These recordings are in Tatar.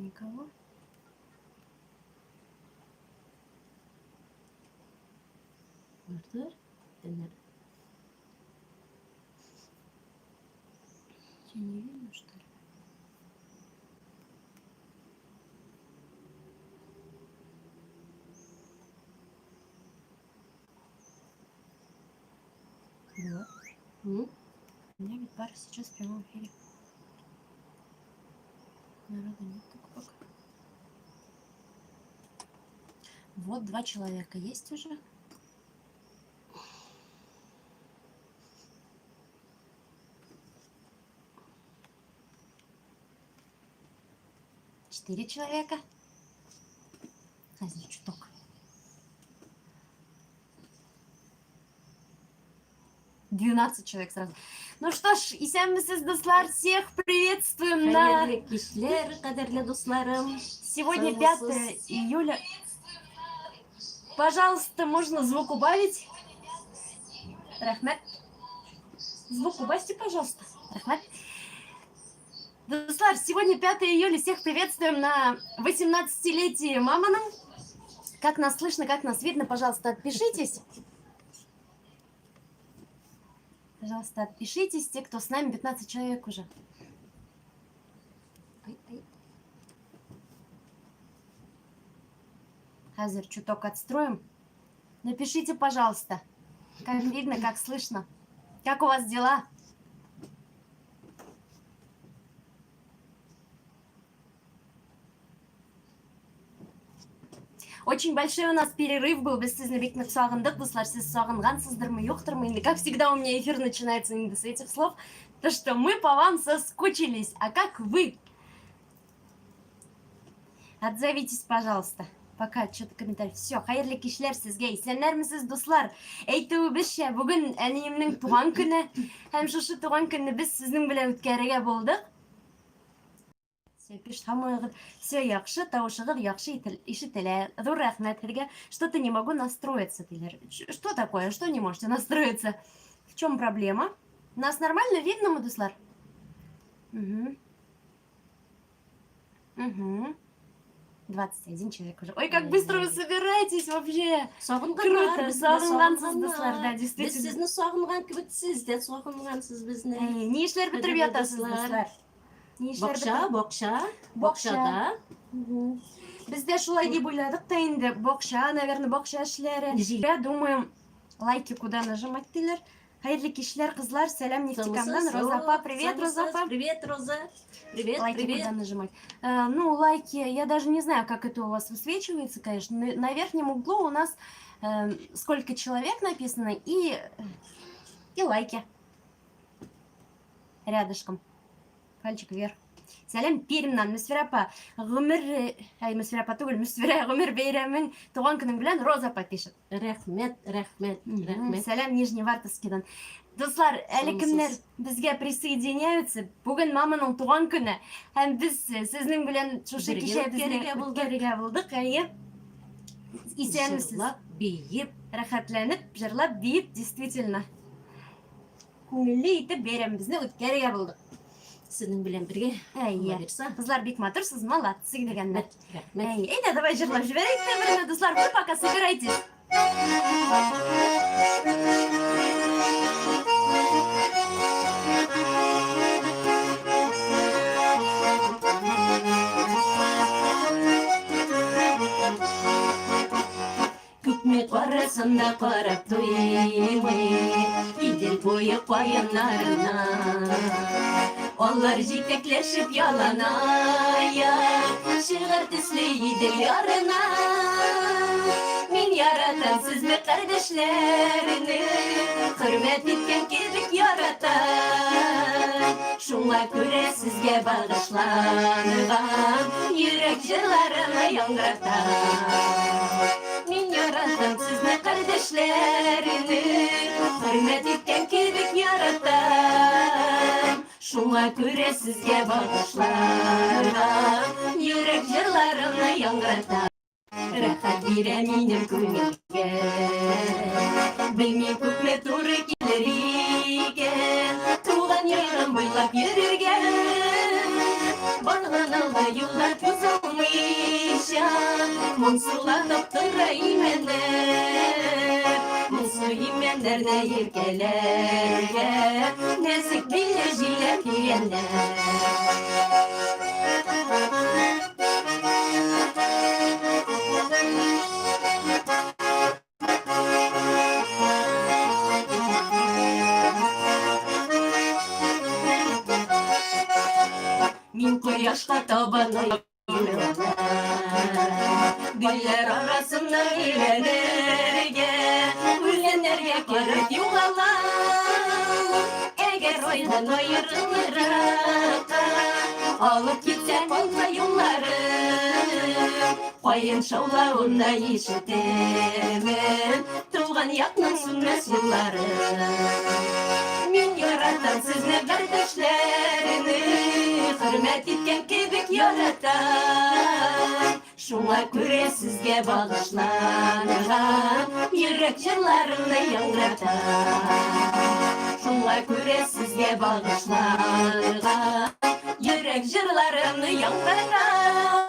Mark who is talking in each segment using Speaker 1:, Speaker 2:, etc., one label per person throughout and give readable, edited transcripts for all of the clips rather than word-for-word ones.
Speaker 1: никого.
Speaker 2: Бардыр. Төннәр.
Speaker 1: Тебя не видно, что ли? Вот.
Speaker 2: М?
Speaker 1: У меня ведь пара сейчас в прямом эфире. Народа нет только пока. Вот два человека есть уже. Четыре человека. Хәзер чуток. 12 человек сразу. Ну что ж, исәнмесез, дуслар, всех приветствуем на...
Speaker 2: Хәерле кичләр, кадерле дусларым.
Speaker 1: Сегодня 5
Speaker 2: Саумысыз.
Speaker 1: июля. Пожалуйста, можно звук убавить? Рәхмәт. Звук убавьте, пожалуйста. Рәхмәт. Дуслар, сегодня 5 июля. Всех приветствуем на 18-летии маманың. Как нас слышно, как нас видно, пожалуйста, отпишитесь. Пожалуйста, отпишитесь, те, кто с нами, 15 человек уже.
Speaker 2: Ай, ай.
Speaker 1: Хәзер чуток отстроим. Напишите, пожалуйста, как видно, как слышно. Как у вас дела? Очень большой у нас перерыв был, без сезне бик нык сагындык, дуслар, сез сагынгансыздырмы, юктырмы, инде, как всегда, у меня эфир начинается именно с этих слов, то, что мы по вам соскучились, а как вы? Отзовитесь, пожалуйста. Пока что-то комментарий. Все, хәерле кичләр сезгә. Исәннәрмесез, дуслар? Әйтүебезчә, бүген әниемнең туган көне. Һәм шушы туган көнне без сезнең белән үткәрергә булдык. Все, пишет, хамыгыз. Все яхшы, тавышыгыз яхшы ишетелә. Зур рәхмәт һеҙгә. Что-то не могу настроиться, диләр. Что такое? Что не можете настроиться? В чем проблема? Нас нормально видно, мы, дуслар? Угу. Угу. 21 человек уже. Ой, как быстро вы собираетесь вообще!
Speaker 2: Сагынганнар,
Speaker 1: Круто,
Speaker 2: безне дә
Speaker 1: сагынгансыз,
Speaker 2: сагынганнар.
Speaker 1: дуслар, да,
Speaker 2: Без
Speaker 1: действительно.
Speaker 2: сезне сагынган кебек, сез дә сагынгансыз безне.
Speaker 1: Әй, ни эшләр бетереп
Speaker 2: Кадерле
Speaker 1: ятасыз,
Speaker 2: дуслар.
Speaker 1: дуслар? Ни эшләр
Speaker 2: Бакча,
Speaker 1: бетереп-
Speaker 2: бакча,
Speaker 1: Бакча.
Speaker 2: бакчада.
Speaker 1: Мгм. Без дә шулай дип уйладык та инде. Бакча, наверное, бакча эшләре.
Speaker 2: Җил.
Speaker 1: Я думаю, лайки куда нажимать диләр. Хәерле кичләр, кызлар. Сәлам Нефтекамдан.
Speaker 2: Саумысыз,
Speaker 1: Роза апа, привет, Роза
Speaker 2: саумысыз.
Speaker 1: апа.
Speaker 2: Привет, Роза. Привет,
Speaker 1: Лайки
Speaker 2: привет.
Speaker 1: куда нажимать? Ну, лайки, я даже не знаю, как это у вас высвечивается, конечно. На верхнем углу у нас сколько человек написано и лайки. Рядышком. Пальчик вверх. Сәлам Пермьнән, Мөсфирә апа. Гомер, әй, Мөсфирә апа түгел, Мөсфирә гомер бәйрәмең туган көнең белән Роза апа пишет.
Speaker 2: Рәхмәт, рәхмәт,
Speaker 1: Мгм.
Speaker 2: рәхмәт.
Speaker 1: Сәлам Нижневартовскийдан. Дуслар, әле
Speaker 2: Саумысыз.
Speaker 1: кемнәр безгә присоединяются? Бүген маманың туган көне. Һәм без сезнең белән шушы
Speaker 2: Бергә
Speaker 1: кичәбезне
Speaker 2: үткәрергә булдык.
Speaker 1: үткәрергә булдык. Әйе. Исәнмесез.
Speaker 2: Җырлап, биеп.
Speaker 1: Рәхәтләнеп, җырлап, биеп, действительно. Күңелле итеп бәйрәмебезне үткәрергә булдык.
Speaker 2: Сезнең белән бергә.
Speaker 1: Әйе.
Speaker 2: Алла бирса.
Speaker 1: Кызлар бик матурсыз, молодцы дигәннәр.
Speaker 2: Рәхмәт, рәхмәт.
Speaker 1: Әй, әйдә, давай җырлап җибәрик тә берне, дуслар, вы пока собирайтесь.
Speaker 2: Күпме карасам да карап туймый Идел буе каеннарына. Алар җитәкләшеп яланаяк чыгар төсле Идел ярына. Мин яратам сезне, кардәшләрне, хөрмәт иткән кебек яратам. Шуңа күрә сезгә багышланган йөрәк җырларымны яңгыратам. Мин яратам сезне, кардәшләрне, хөрмәт иткән кебек яратам. Шуңа күрә сезгә багышланган йөрәк җырларымны яңгыратам. Рәхәт бирә минем күңелгә. Белмим күпме туры килер икән туган ягым буйлап йөрергә. Барган юлда күз алмыйча, Моңсуланып тора имәннәр. Моңсу имәннәрне иркәләргә, Нәзек билле җиләк килгәннәр. Мин кояшка табан Гөлләр арасында әйләнергә, Үләннәргә кереп югалам. Әгәр айдан аерылыракка Алып китсә калка юллары, Каен шаулавын да ишетермен, Туган якның сүнмәс юллары. Мин яратам сезне, кардәшләрне, Хөрмәт иткән кебек яратам. Шуңа күрә сезгә багышланган Йөрәк җырларымны яңгыратам. Шуңа күрә сезгә багышланган Йөрәк җырларымны яңгыратам.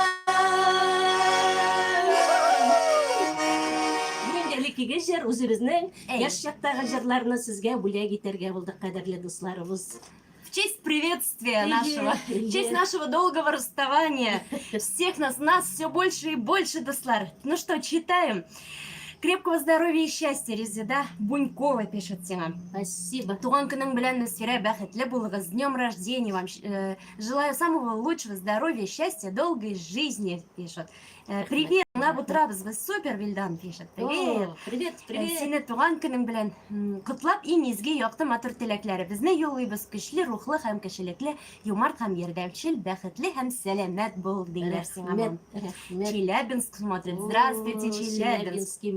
Speaker 2: Бүген элеккеге җыр, үзебезнең яшь чактагы җырларны сезгә бүләк итәргә булдык, кадерле дусларыбыз.
Speaker 1: В честь приветствия нашего, в честь нашего долгого расставания, всех нас, нас все больше и больше, дуслар. Ну что, читаем. Крепкого здоровья и счастья, Резеда Бунькова пишет сиңа.
Speaker 2: Спасибо.
Speaker 1: Туган көнең белән, Мөсфирә, бәхетле булыгыз. С днем рождения вам. Желаю самого лучшего здоровья, счастья, долгой жизни, пишет. Привет, тыңлап утырабыз без, супер, Вильдан пишет. Привет.
Speaker 2: О, привет, привет.
Speaker 1: Сине туган көнең белән котлап, иң изге, якты, матур теләкләребезне юллыйбыз. Көчле рухлы һәм кешелекле, юмарт һәм ярдәмчел, бәхетле һәм сәламәт бул, диләр сиңа.
Speaker 2: Рәхмәт, рәхмәт.
Speaker 1: Челябинск смотрит. Здравствуйте,
Speaker 2: О,
Speaker 1: Челябинск.
Speaker 2: Челябинский,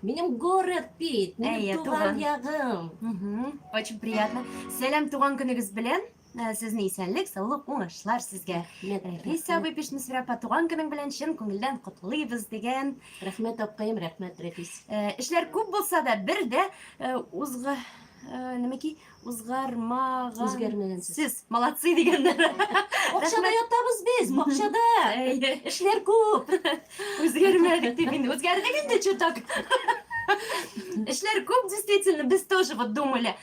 Speaker 2: минем город бит, минем
Speaker 1: Әйе,
Speaker 2: туган
Speaker 1: туган.
Speaker 2: ягым.
Speaker 1: Мгм, очень приятно. Сәлам туган көнегез белән. Сезне исәнлек, саулык, уңышлар сезгә.
Speaker 2: Рәхмәт,
Speaker 1: Рәфис
Speaker 2: рәхмәт.
Speaker 1: абый пишет, Мөсфирә апа, туган көнең белән чын күңелдән котлыйбыз дигән.
Speaker 2: Рәхмәт, апкаем, рәхмәт, Рәфис.
Speaker 1: Эшләр күп булса да, бер дә узга нәмәки узгармаган.
Speaker 2: Үзгәрмәгәнсез.
Speaker 1: Сез молодцы дигәннәр.
Speaker 2: Бакчада ятабыз без, бакчада.
Speaker 1: Әйе.
Speaker 2: Эшләр күп.
Speaker 1: Үзгәрмәдек дип инде. Үзгәрдек инде чуток. Эшләр күп, действительно, без тоже вот думали,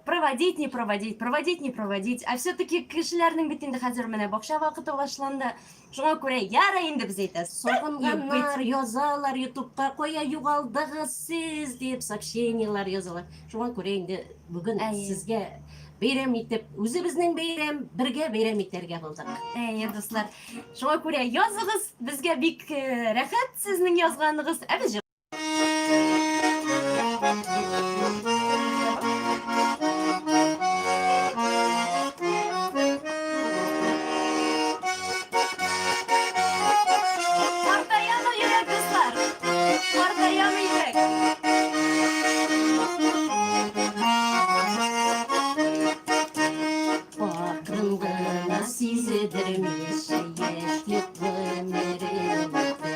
Speaker 1: проводить, не проводить, проводить, не проводить. А все-таки кешеләрнең бит инде хәзер менә бакча вакыты башланды. Шуңа күрә ярый инде без әйтәбез.
Speaker 2: Сагынганнар, язалар ютубка, кая югалдыгыз сез дип сообщениелар язалар. Шуңа күрә инде бүген сезгә бәйрәм итеп, үзебезнең бәйрәм, бергә бәйрәм итәргә булдык.
Speaker 1: Әйе, дуслар. Шуңа күрә языгыз, безгә бик рәхәт сезнең язганыгыз. Ә без Картаямы йөрәк, дуслар? Картаямы йөрәк?
Speaker 2: Акрын гына сиздермичә яшьлек гомерем үтә.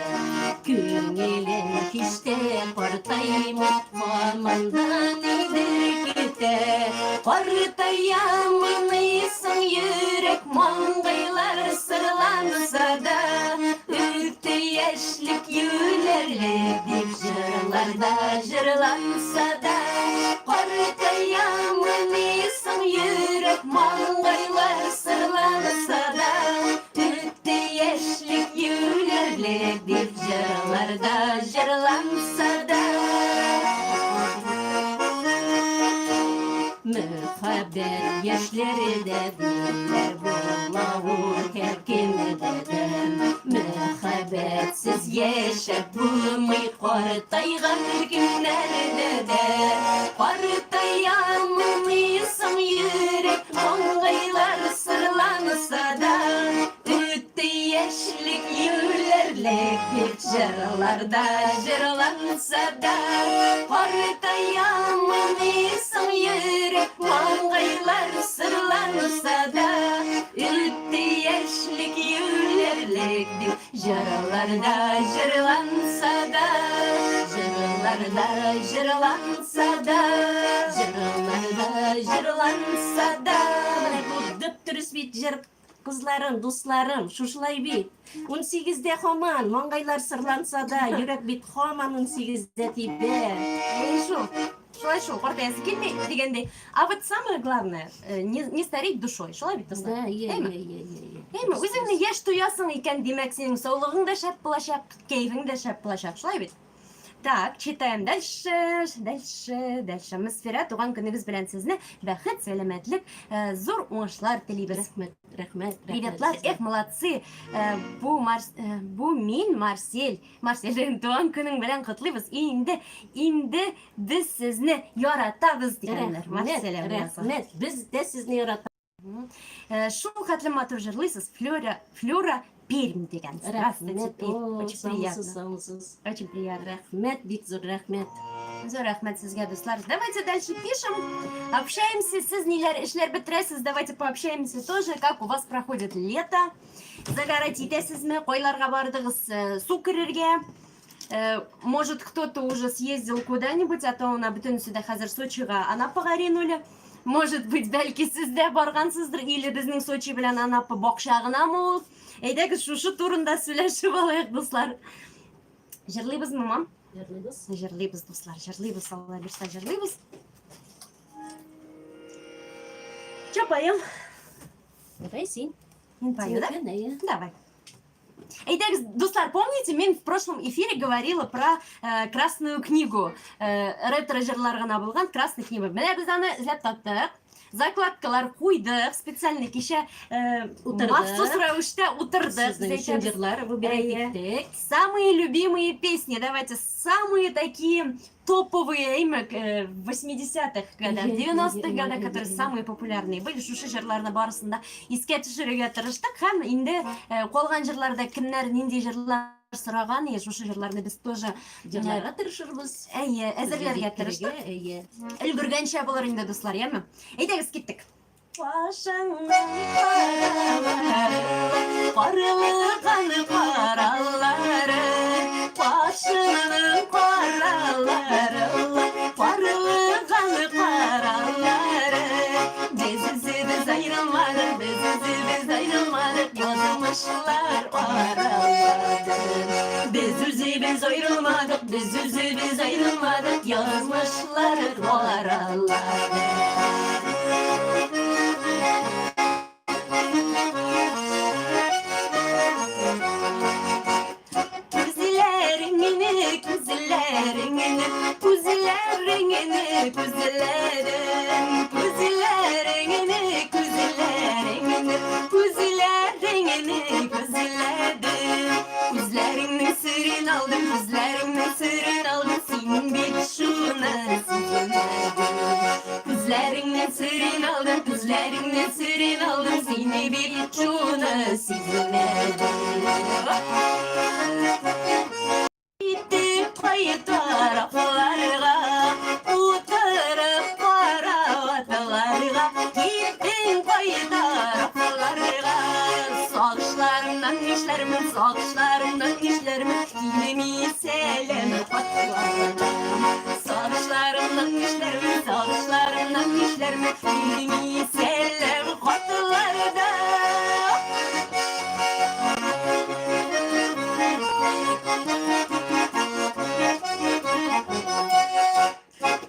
Speaker 2: Күңелем һич тә картаймый, һаман да нидер көтә. Картаямыни соң йөрәк, маңгайлар сырланса да, Үтте яшьлек юләрлек дип җырларда җырланса да. Картаямыни соң йөрәк, маңгайлар сырланса да, Үтте яшьлек юләрлек дип җырларда җырланса да. Мәхәббәт яшьләрдә диләр була ул һәркемдә дә. Мәхәббәтсез яшәп булмый картайган көннәрдә дә. Картаямыни соң йөрәк, маңгайлар сырланса да, Үтте яшьлек юләрлек дип җырларда җырланса да. Картаямыни соң йөрәк, маңгайлар сырланса да, Үтте яшьлек юләрлек дип җырларда җырланса да. Җырларда җырланса да, җырларда җырланса да. Менә бу дөп-дөрес бит җыр. Кызларым, дусларым, шушылай бит. 18-дә һаман, маңгайлар сырланса да, йөрәк бит һаман 18-дә тибә.
Speaker 1: Әйе шул. Шулай шул, картаясы килми дигәндәй. А вот самое главное, не стареть душой. Шулай бит, дуслар?
Speaker 2: Да, е,
Speaker 1: Әйме?
Speaker 2: е, е, е, е.
Speaker 1: Әйме, үзеңне яшь тоясың икән, димәк, синең саулыгың да шәп булачак, кәефең дә шәп булачак. Шулай бит? Так, читаем дальше, дальше, дальше. Мөсфирә, туган көнегез белән сезне бәхет, сәламәтлек, зур уңышлар телибез.
Speaker 2: Рәхмәт, рәхмәт, рәхмәт.
Speaker 1: Приветлар,
Speaker 2: сезгә.
Speaker 1: Эх, молодцы. Бу мин, Марсель. Марсельнең туган көнең белән котлыйбыз. Инде, инде без сезне яратабыз дигәннәр.
Speaker 2: Рәхмәт,
Speaker 1: Марсель әбиебез.
Speaker 2: рәхмәт. Без дә сезне яратабыз.
Speaker 1: Шул хәтле матур җырлыйсыз, Флюра, Флюра Пермь дигән. Здравствуйте,
Speaker 2: Рәхмәт.
Speaker 1: Пермь.
Speaker 2: О,
Speaker 1: Очень
Speaker 2: саумысыз,
Speaker 1: приятно.
Speaker 2: саумысыз.
Speaker 1: Очень приятно.
Speaker 2: Рәхмәт, бик зур рәхмәт.
Speaker 1: Зур рәхмәт сезгә, дуслар. Давайте дальше пишем, общаемся. Сез ниләр эшләр бетерәсез, давайте пообщаемся тоже, как у вас проходит лето. Загорать итәсезме, кайларга бардыгыз, су керергә? Может, кто-то уже съездил куда-нибудь, а то на бөтенесе дә хәзер Сочига, Анапага ринули. Может быть, бәлки сез дә баргансыздыр, или безнең Сочи белән Анапа бакча гынамы ул? Әйдәгез, шушы турында сөйләшеп алыйк, дуслар. Җырлыйбызмы, мам?
Speaker 2: Җырлыйбыз.
Speaker 1: Җырлыйбыз, дуслар, җырлыйбыз, Алла бирсә, җырлыйбыз. Чё поем?
Speaker 2: Давай син.
Speaker 1: Мин пою, да?
Speaker 2: Син әйе.
Speaker 1: Давай. Әйдәгез, дуслар, помните, мин в прошлом эфире говорила про Красную книгу. Ретро җырлар гына булган Красная книга. Менә без аны эзләп таптык. Закладкалар куйдык, специально кичә
Speaker 2: Утырдык.
Speaker 1: Махсус рәвештә утырдык.
Speaker 2: Сезнең өчен җырлар выбирать
Speaker 1: Әйе.
Speaker 2: иттек.
Speaker 1: Самые любимые песни, давайте, самые такие топовые, әйме, в 80-х годах, 90-х годах, которые самые популярные были. Шушы җырларны барысын да искә төшерергә тырыштык һәм инде калган җырларда кемнәр нинди җырлар сораган, е, шушы җырларны без тоже
Speaker 2: Җырларга тырышырбыз.
Speaker 1: Әйе, әзерләргә тырыштык.
Speaker 2: Әйе.
Speaker 1: Өлгергәнчә булыр инде, дуслар, яме? Әйдәгез, киттек. Башыңның каралары, карлыган каралары, башыңның каралары, карлыган каралары. Без үзебез аерылмадык, без үзебез аерылмадык, язмышлар аралады. Без үзебез аерылмадык, без үзебез аерылмадык, язмышлар аралады. Күзләреңне, күзләреңне, күзләреңне, күзләрем, күзләреңне, күзләреңне, күзләреңне, күзләрем. Күзләреңнең серен алдым, күзләреңнең серен алдым, син бит шуны сизмәдең. Күзләреңнең серен алдым, күзләреңнең серен алдым, син бит шуны сизмәдең. Киттек кай тарафларга, утырып кара атларга, киттең кай тарафларга. Сагышларымнан нишләрмен, сагышларымнан нишләрмен, килми сәлам хатлардан. Сагышларымнан нишләрмен, сагышларымнан нишләрмен, килми сәлам хатлардан.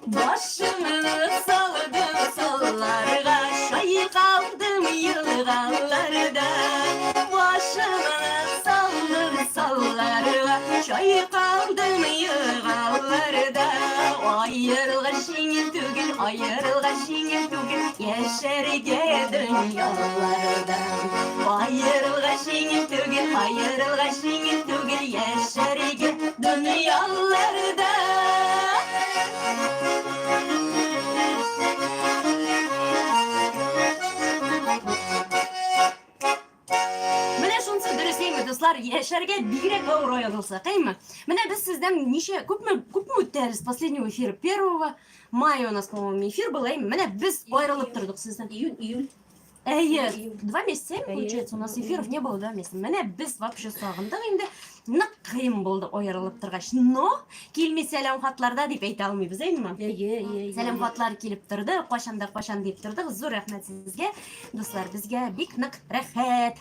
Speaker 1: Башымны салдым салларга, чайкалдым елгаларда. Башымны салдым салларга, чайкалдым елгаларда. Аерылгач җиңел түгел, аерылгач җиңел түгел, яшәргә дөньяларда. Аерылгач җиңел түгел, аерылгач җиңел түгел, яшәргә дөньяларда. Менә шунысы дөрес әйме, дуслар, яшәргә бигрәк авыр аерылса, әйме? Менә без сездән ничә, күпме, күпме үтте әле с последнего эфира? 1 мая у нас, по-моему, эфир был, әйме? Менә без аерылып тордык сездән.
Speaker 2: Июнь, июль.
Speaker 1: Әйе,
Speaker 2: Июль.
Speaker 1: 2 месяца, әйме, получается, у нас эфиров не было 2 месяца. Менә без вообще сагындык инде. Нык кыен булды аерылып торгач. Но килми сәлам хатларда дип әйтә алмыйбыз, әйеме?
Speaker 2: Әйе, әйе.
Speaker 1: Сәлам хатлар килеп торды, кайчан да кайчан дип тордык. Зур рәхмәт сезгә, дуслар, безгә бик нык рәхәт.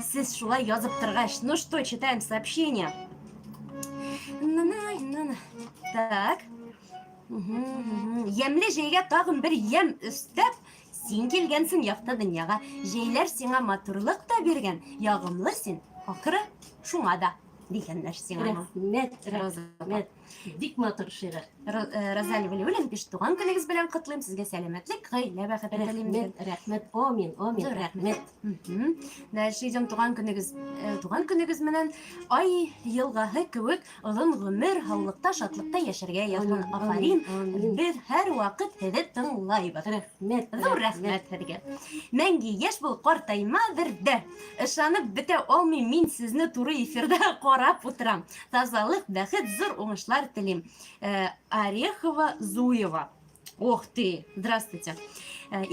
Speaker 1: Сез шулай язып торгач, ну что, читаем сообщение. На-на-на-на. Так. Ямьле җәйгә тагын бер ямь өстәп, син килгәнсең якты дөньяга. Җәйләр сиңа матурлык та биргән, ягымлы син, ахыры шуңа да дигәннәр сиңа.
Speaker 2: Рәхмәт, рәхмәт. Бик матур шигырь.
Speaker 1: Розалия Вәлиуллина пишет, туган көнегез белән котлыйм, сезгә сәламәтлек, гаилә бәхете телим.
Speaker 2: Рәхмәт, рәхмәт, амин, амин, рәхмәт.
Speaker 1: Дальше идем туган көнегез, туган көнегез менән ай елгаһы кебек озын гомер, һаулыкта, шатлыкта яшәргә язсын. Афарин. Без һәрвакыт һезе тыңлайбыз.
Speaker 2: Рәхмәт.
Speaker 1: Зур рәхмәт һеҙгә. Мәңге яшь бул, картайма бер дә. Ышанып бетә алмыйм, мин сезне туры эфирда карап утырам. Тазалык, бәхет, зур уңышлар телим. Орехова Зуева. Ох ты, здравствуйте. Ага.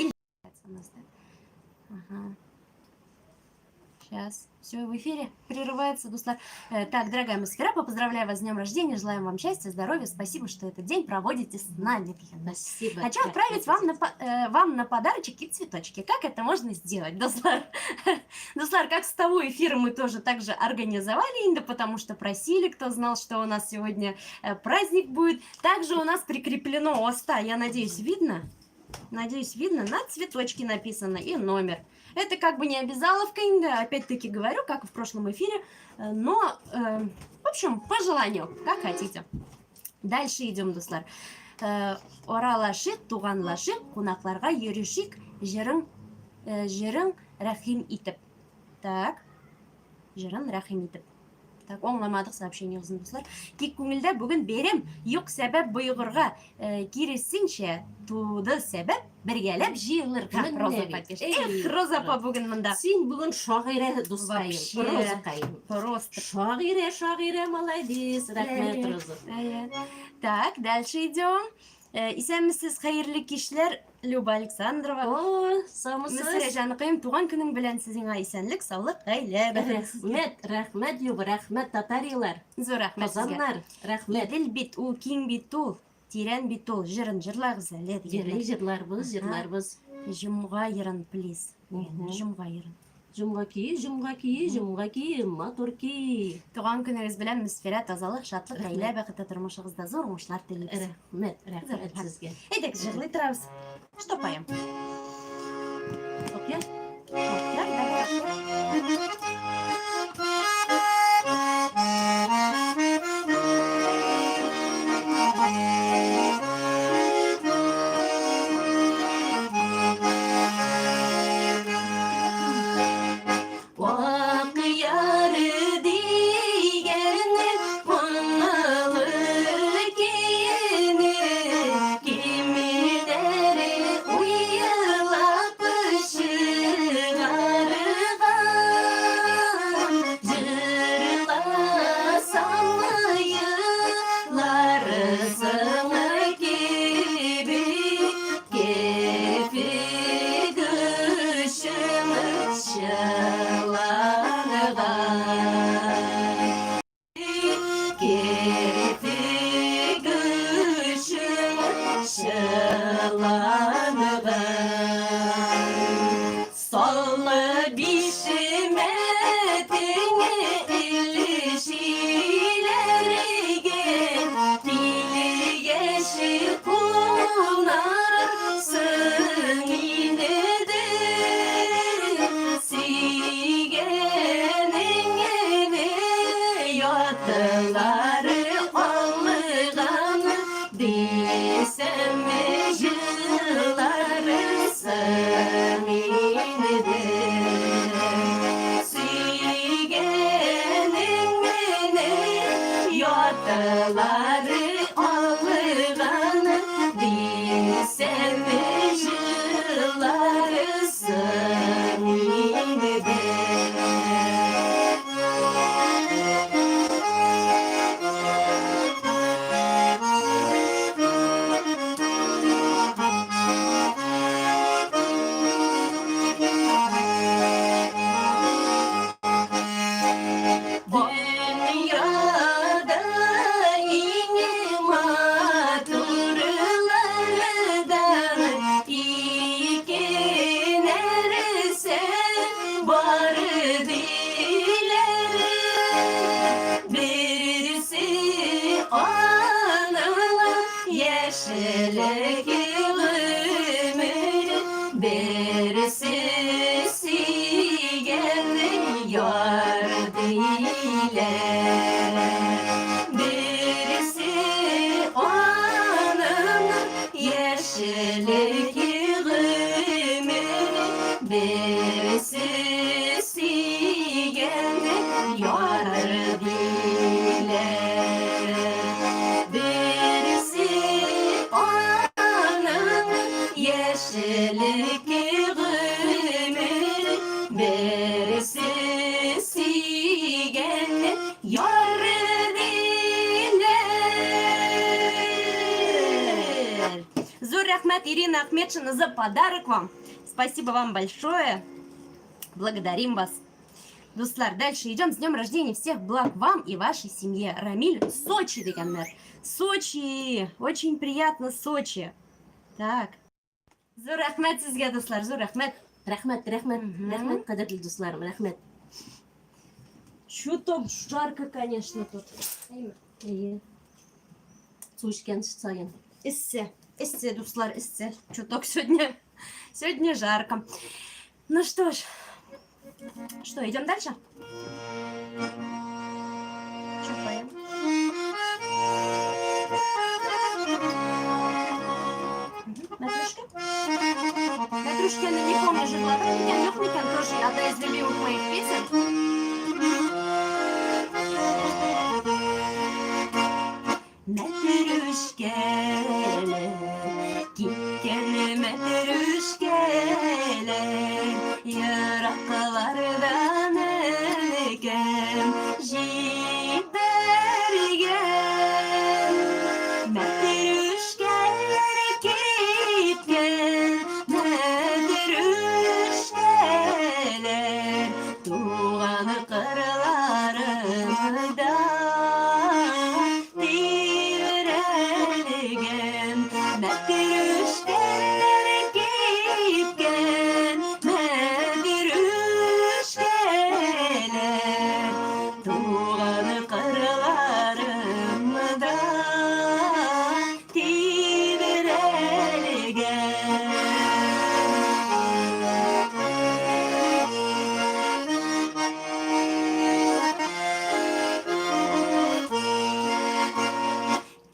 Speaker 1: Сейчас. Все в эфире прерывается, дуслар. Так, дорогая Мусфира, поздравляю вас с днем рождения, желаем вам счастья, здоровья. Спасибо, что этот день проводите с нами.
Speaker 2: Спасибо.
Speaker 1: Хочу отправить вам на подарочек и цветочки. Как это можно сделать, дуслар? Дуслар, как с того эфира мы тоже так же организовали, инде, потому что просили, кто знал, что у нас сегодня праздник будет. Также у нас прикреплено оста, я надеюсь, видно? Надеюсь, видно, на цветочке написано и номер. Это как бы не обязаловка, инде, опять-таки говорю, как и в прошлом эфире, но, в общем, по желанию, как хотите. Дальше идем, дуслар. Аралашыйк, туганлашыйк, кунакларга йөрешик, җырын рәхим итеп. Так, җырын рәхим итеп. Так, аңламадык сообщениегызны, дуслар. Тик күңелдә бүген бәйрәм, юк сәбәп боегырга, киресенчә, туды сәбәп бергәләп җыелырга.
Speaker 2: Менә
Speaker 1: Роза
Speaker 2: бит.
Speaker 1: апа пишет.
Speaker 2: Эй,
Speaker 1: Эх, Роза апа бүген монда.
Speaker 2: Син бүген шагыйрә, дускаем,
Speaker 1: Вообще.
Speaker 2: Розакаем.
Speaker 1: Просто.
Speaker 2: Шагыйрә, шагыйрә, молодец. Рәхмәт,
Speaker 1: Әйе.
Speaker 2: Роза.
Speaker 1: Әйе. Так, дальше идем. Исәнмесез, хәерле кичләр, Люба Александрова.
Speaker 2: О, саумысыз.
Speaker 1: Мөсфирә җаныкаем, туган көнең белән сиңа исәнлек, саулык, гаилә бәхете.
Speaker 2: Рәхмәт, рәхмәт, Люба, рәхмәт, татарилар.
Speaker 1: Зур рәхмәт сезгә.
Speaker 2: Казаннар, рәхмәт.
Speaker 1: Идел бит ул, киң бит ул, тирән бит ул, җырын җырлагыз әле
Speaker 2: Җырлый
Speaker 1: дигәннәр.
Speaker 2: җырларбыз, җырларбыз.
Speaker 1: Җомга йырын, плиз. Җомга йырын.
Speaker 2: Җомга көе, җомга көе, җомга көе, матур көй.
Speaker 1: Туган көнегез белән, Мөсфирә, тазалык, шатлык,
Speaker 2: Рәхмәт.
Speaker 1: гаилә бәхете, тормышыгызда зур уңышлар телибез.
Speaker 2: Рәхмәт, рәхмәт
Speaker 1: Рәхмәт.
Speaker 2: сезгә.
Speaker 1: Әйдәгез, җырлый торабыз. Что поем?
Speaker 2: Окей?
Speaker 1: Окей, давай.
Speaker 2: Ак яр дигәнне моңлы көйне кемнәр уйлап чыккан.
Speaker 1: диләр, Берсе аның яшьлек гомере, Берсе сөйгән яр диләр. Берсе аның яшьлек гомере, Берсе сөйгән яр диләр. Берсе аның яшьлек гомере, Берсе сөйгән яр диләр. Зур рәхмәт, Ирина Ахметшина, за подарок вам. Спасибо вам большое. Благодарим вас. Дуслар, дальше идем. С днем рождения всех благ вам и вашей семье. Рамиль, Сочи дигәннәр. Сочи! Очень приятно, Сочи. Так. Зур рәхмәт сезгә, дуслар, зур рәхмәт.
Speaker 2: Рәхмәт, рәхмәт, рәхмәт, кадерле дусларым, рәхмәт.
Speaker 1: Чуток жарко, конечно, тут.
Speaker 2: Әйе. Су эчкән саен.
Speaker 1: Эссе, эссе, дуслар, эссе. Чуток сегодня, сегодня жарко. Ну что ж, что, идем дальше? Что поем? Мәтрүшкә? Мәтрүшкәне не помню, җырладым микән, юк микән, тоже одна из любимых моих песен. Мәтрүшкәләр, киткән мәтрүшкәләр, Ераклардан әнкәм җибәргән. Мәтрүшкәләр киткән, мәтрүшкәләр, Туган кырларымда тибрәлгән. Мәтрүшкәләр киткән, мәтрүшкәләр, Туган кырларымда тибрәлгән.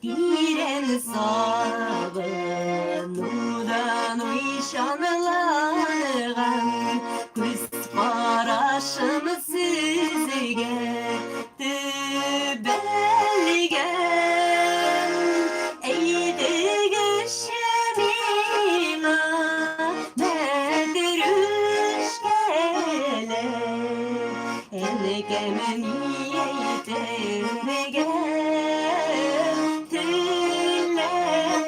Speaker 1: Тирән сагынудан уйчанланган күз карашым сезгә төбәлгән. Әйдегезче миңа, мәтрүшкәләр, Әнкәм ни әйтергә теләгән.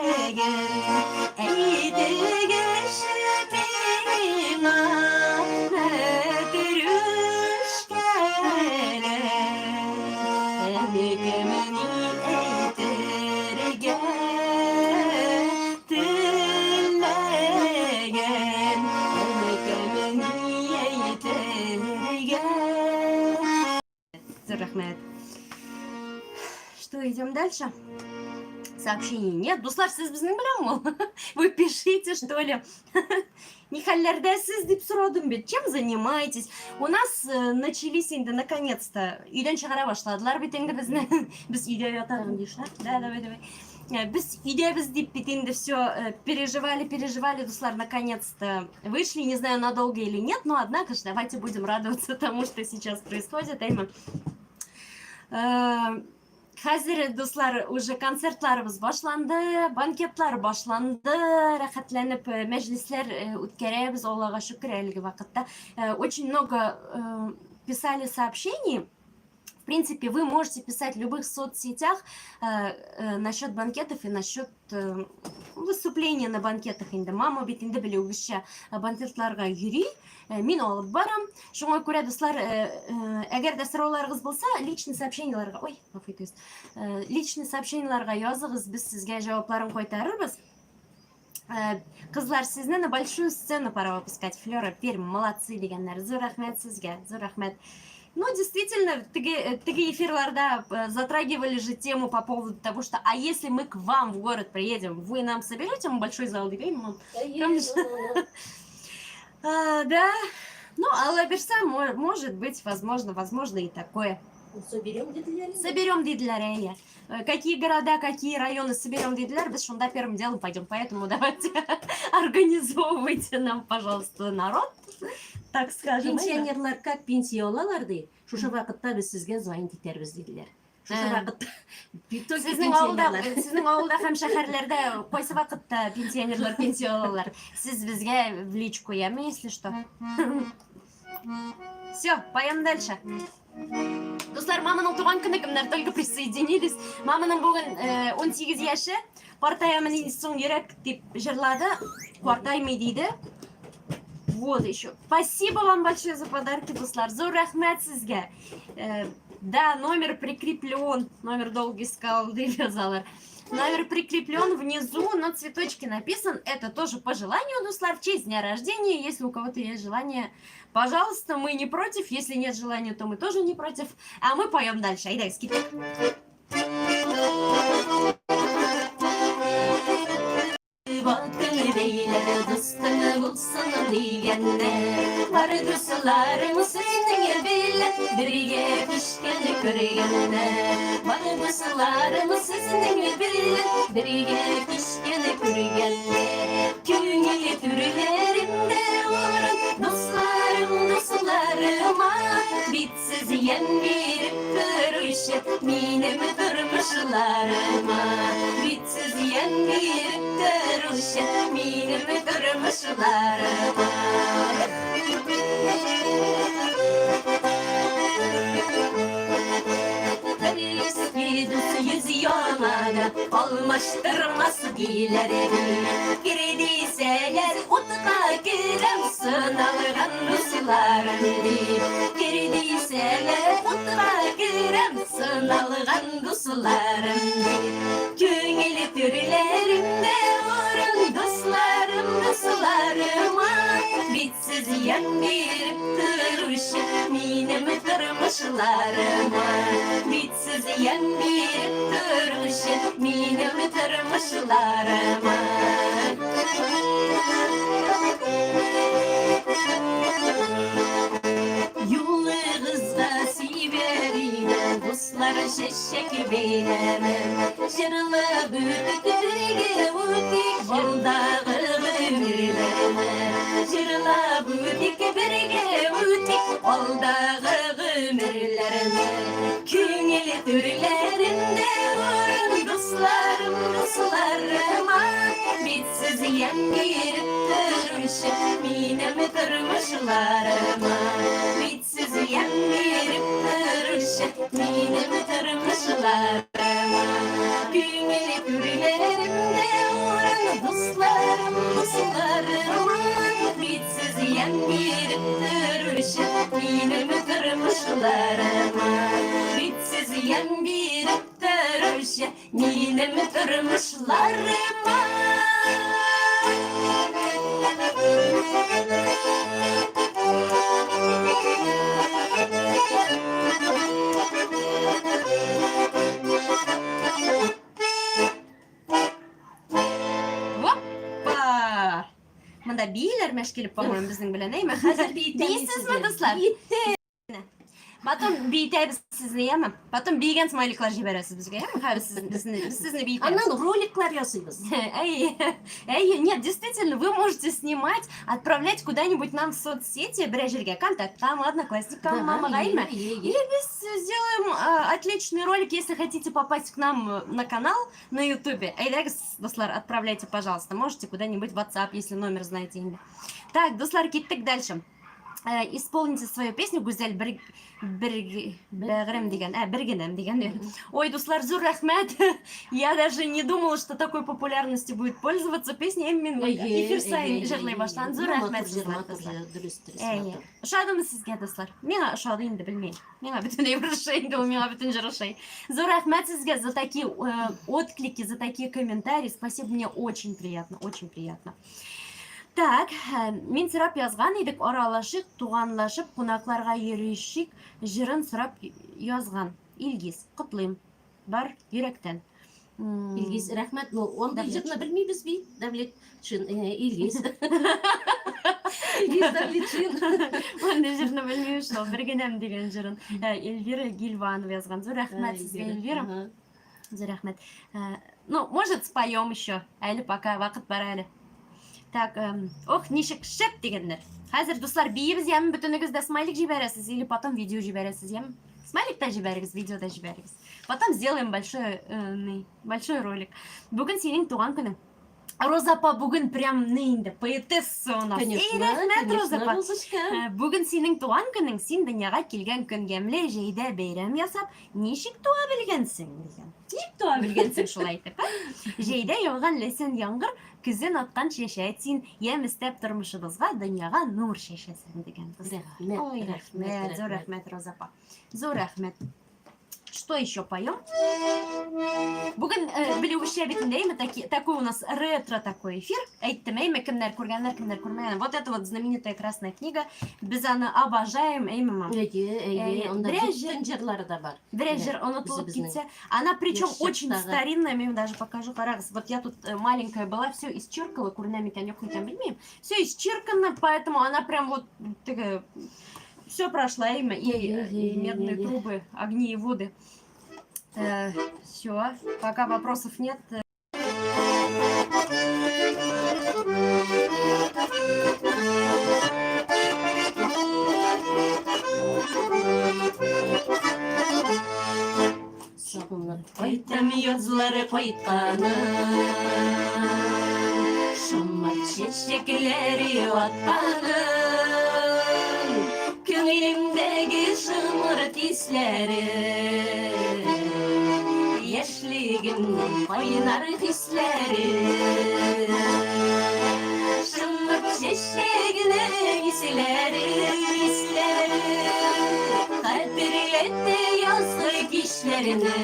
Speaker 1: Әйдегезче миңа, мәтрүшкәләр, Әнкәм ни әйтергә теләгән. Әнкәм ни әйтергә. Зур рәхмәт. Что, идем дальше? Сообщений нет. Дуслар, сез безнең беләнме ул? Вы пишите, что ли? Ни хәлләрдәсез дип сорадым бит. Чем занимаетесь? У нас начались инде наконец-то. Өйдән чыгара башладылар бит инде безне. Без өйдә ятабыз. Да, давай, давай. Без өйдәбез дип бит инде все переживали, переживали, дуслар, наконец-то вышли. Не знаю, надолго или нет, но однако же давайте будем радоваться тому, что сейчас происходит. Әйме. Хәзер, дуслар, уже концертларыбыз башланды, банкетлар башланды, рәхәтләнеп мәҗлесләр үткәрәбез, Аллага шөкер, әлеге вакытта. Очень много писали сообщений. В принципе, вы можете писать в любых соцсетях насчет банкетов и насчет выступления на банкетах инде. Мама бит инде белүегезчә банкетларга йөри, мин алып барам. Шуңа күрә, дуслар, әгәр дә сорауларыгыз булса, личный сообщениеларга, ой, гафу итегез, личный сообщениеларга языгыз, без сезгә җавапларын кайтарырбыз. Кызлар, сезне на большую сцену пора выпускать. Флера, Пермь, молодцы дигәннәр. Зур рәхмәт сезгә, зур рәхмәт. Ну, действительно, теге эфирларда затрагивали же тему по поводу того, что а если мы к вам в город приедем, вы нам соберете большой зал дигән. А, да, ну, Алла бирсә, может быть, возможно, возможно и такое.
Speaker 2: Соберем диделәр.
Speaker 1: Соберем диделәр, әйе. Какие города, какие районы соберем диделәр, без шунда первым делом пойдем. Поэтому давайте организовывайте нам, пожалуйста, народ, так скажем.
Speaker 2: Пенсионерлар как пенсия алалар ди. Шушы вакытта без сезгә звонить итәрбез диделәр. Шушы вакытта только пенсионерлар.
Speaker 1: Сезнең авылда һәм шәһәрләрдә кайсы вакытта пенсионерлар пенсия алалар? Сез безгә в личку, яме, если что. Все, поем дальше. Дуслар, маманың туган көне, кемнәр только присоединились. Маманың бүген 18 яше. Картаямын инде соң йөрәк дип җырлады. Картаймый диде. Вот еще. Спасибо вам большое за подарки, дуслар. Зур рәхмәт сезгә. Да, номер прикреплен. Номер долго искал, дип язалар. Номер прикреплен внизу, на цветочке написан. Это тоже по желанию, дуслар, в честь дня рождения. Если у кого-то есть желание, пожалуйста, мы не против. Если нет желания, то мы тоже не против. А мы поем дальше. Әйдә, киттек. Баткын бәйләр дустың булсын дигәннәр. Бар дусларың синең белән бергә пешкән күргәннәр. Бар дусларың сезнең белән бергә пешкән күргәннәр. Күңел түрләремдә урын дусларым, дусларыма битсез ямь биреп торучы минем тормышларыма. Битсез ямь биреп торучы минем тормышларыма. Бер иске дус йөз яңага алмаштырмас диләр. Кер дисәләр, утка керәм, сыналган дусларым дип. Кер дисәләр, утка керәм, сыналган дусларым дип. Күңел түрләремдә урын дусларым, дусларыма битсез ямь биреп торучы минем тормышларыма. Битсез ямь биреп торучы минем тормышларыма. Юлыгызга сибәр идем, дуслар, чәчәк бәйләме. Җырлап үтик, бергә үтик алдагы гомерләрне. Җырлап үтик, бергә үтик алдагы гомерләрне. Күңел түрләрендә урын дусларым, дусларыма битсез ямь биреп торучы минем тормышларыма. Битсез ямь биреп торучы минем тормышларыма. Күңел түрләремдә урын дусларым, дусларыма битсез ямь биреп торучы минем тормышларыма. Битсез ямь биреп торучы минем тормышларыма. Опа! Монда бииләр мәш килеп, по-моему, безнең белән, әйме? Хәзер
Speaker 2: биетәм
Speaker 1: биисезме, дуслар? Потом биетәбез сезне, яме? Потом биегән смайликлар җибәрәсез безгә, яме? Хәзер без сезне биетәбез.
Speaker 2: Аннан роликлар ясыйбыз.
Speaker 1: Әй, әй, нет, действительно, вы можете снимать, отправлять куда-нибудь нам в соцсети, берәр җиргә, контакткамы, одноклассникам, мамага, әйме? Или без сделаем отличный ролик, если хотите попасть к нам на канал на Ютубе. Әйдәгез, дуслар, отправляйте, пожалуйста. Можете куда-нибудь в WhatsApp, если номер знаете имя. Так, дуслар, киттек дальше. Исполните свою песню, Гүзәл, бер бер бәгърем дигән, ә бер генәм дигән. Ой, дуслар, зур рәхмәт. Я даже не думала, что такой популярностью будет пользоваться песня. Мин эфир саен җырлый башладым. Зур рәхмәт сезгә, дуслар.
Speaker 2: Дөрес, дөрес. Әйе.
Speaker 1: Ошадымы сезгә, дуслар? Миңа ошады инде, белмим. Миңа бөтен әйбер ошый инде ул, миңа бөтен җыр ошый. Зур рәхмәт сезгә за такие отклики, за такие комментарии. Спасибо, мне очень приятно, очень приятно. Так, мин сорап язган идек, аралашыйк, туганлашып, кунакларга йөрешик җырын сорап язган. Илгиз, котлыйм. Бар йөрәктән.
Speaker 2: Илгиз, рәхмәт. Ну, андый җырны белмибез бит, Дәүләтшин, Илгиз. Илгиз Дәүләтшин.
Speaker 1: Андый җырны белмибез шул, бер генәм дигән җырын. Эльвира Гильванова язган. Зур рәхмәт сезгә, Эльвира. Зур рәхмәт. Ну, может, споем еще. Әле пока вакыт бар әле. Так, ох, ничек шәп дигәннәр. Хәзер, дуслар, биебез, яме, бөтенегез дә смайлик җибәрәсез или потом видео җибәрәсез, яме? Смайлик та җибәрегез, видео да җибәрегез. Потом сделаем большой, большой ролик. Бүген синең туган көнең. Роза апа бүген прям ни инде, поэтесса у нас.
Speaker 2: Конечно,
Speaker 1: Эй, рәхмәт,
Speaker 2: конечно,
Speaker 1: Роза апа.
Speaker 2: Розочка.
Speaker 1: Бүген синең туган көнең, син дөньяга килгән көн ямьле җәйдә бәйрәм ясап, ничек туа белгәнсең дигән. Ничек туа белгәнсең шулай итеп, а? Җәйдә яуган ләсен яңгыр, көзен аткан чәчәк син, ямь өстәп тормышыбызга, дөньяга нур чәчәсең дигән.
Speaker 2: Рәхмәт,
Speaker 1: Ой, рәхмәт, зур рәхмәт, Роза апа. Зур рәхмәт. Что еще поем? Бүген белүебезчә бит инде, әйме, такой у нас ретро такой эфир. Әйттем, әйме, кемнәр күргәннәр, кемнәр күрмәгән. Вот это вот знаменитая красная книга. Без аны обожаем, әйме, мам?
Speaker 2: Әйе, әйе, анда бөтен җырлары да бар.
Speaker 1: Берәр җыр онытылып китсә. Она причем очень старинная, мин даже покажу, карагыз. Вот я тут маленькая была, все исчеркала, күренә микән, юк микән, белмим. Все исчеркано, поэтому она прям вот такая... Все прошла имя и медные трубы, огни и воды. Все, пока вопросов нет.
Speaker 2: Сагынып кайтам язлары кайтканы, Шомырт чәчәкләре атканы, Күңелемдәге шомырт исләре, Яшьлегемнең кайнар хисләре. Шомырт чәчәгенең исләре, исләре, Хәтерләтте язгы кичләрне,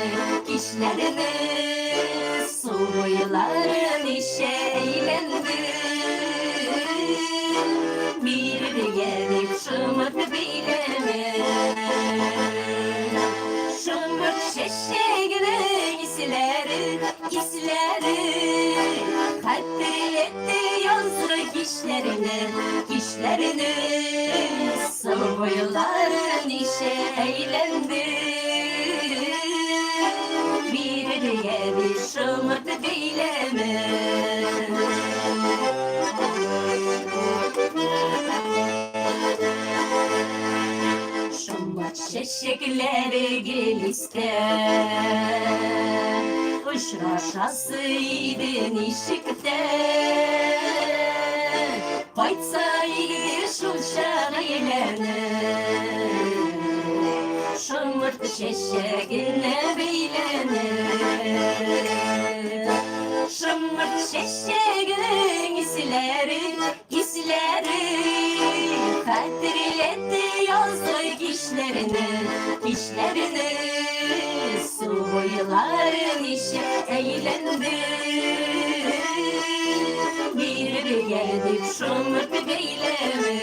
Speaker 2: кичләрне. Су буйлары ничә әйләнде, Бирергә дип шомырт бәйләме. Шомырт чәчәгенең исләре, исләре, Хәтерләтте язгы кичләрне, кичләрне. Су буйлары ничә әйләнде, Бирергә дип шомырт бәйләме. Шомырт чәчәкләре гел истә, Очрашасы иде ничек тә. Кайтса иде шул чак әйләнеп, Шомырт чәчәгенә бәйләнеп. Шомырт чәчәгенең исләре, исләре, Хәтерләтте язгы кичләрне, кичләрне. Су буйлары ничә әйләнде, Бирергә дип шомырт бәйләме.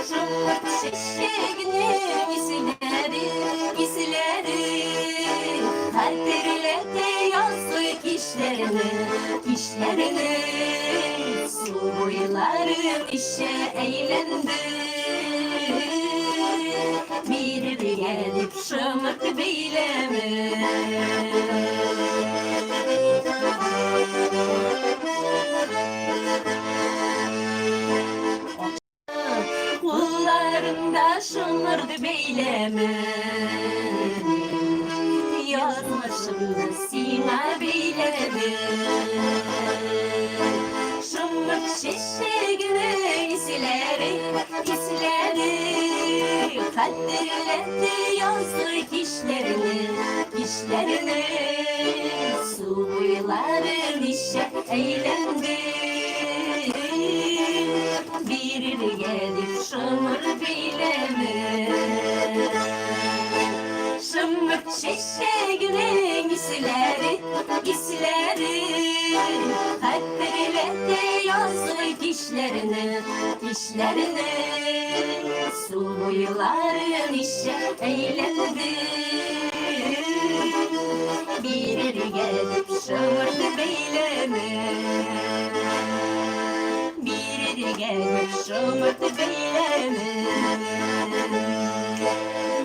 Speaker 2: Шомырт чәчәгенең исләре, исләре, Хәтерләтә язгы кичләрне, кичләрне. Су буйлары ничә әйләнде, Бирергә дип шомырт бәйләме. Кулларында шомырт бәйләме, Язмышымны сиңа бәйләдем. Шомырт чәчәгенең исләре, Хәтерләтте язгы кичләрне, кичләрне. Су буйлары ничә әйләнде. Бирергә дип шомырт бәйләме. Шомырт чәчәгенең исләре, исләре. Хәтерләтә язгы кичләрне, кичләрне. Су буйлары ничә әйләнде. Бирергә дип шомырт бәйләме. Бирергә дип шомырт бәйләме.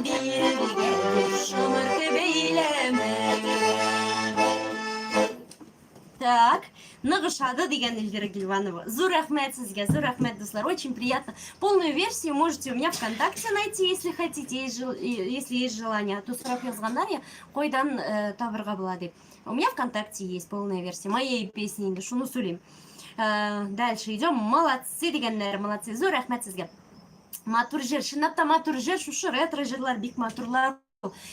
Speaker 2: Бирергә дип шомырт бәйләме.
Speaker 1: Так, нык ошады дигән Эльвира Гильванова. Зур рәхмәт сезгә, зур рәхмәт, дуслар, очень приятно. Полную версию можете у меня ВКонтакте найти, если хотите, если есть желание. А то сорап язганнар я, кайдан табырга була дип. У меня ВКонтакте есть полная версия моей песни, инде шуны сөйлим. Дальше идем. Молодцы дигәннәр, молодцы. Зур рәхмәт сезгә. Матур җыр, чынлап та матур җыр, шушы ретро җырлар бик матурлар.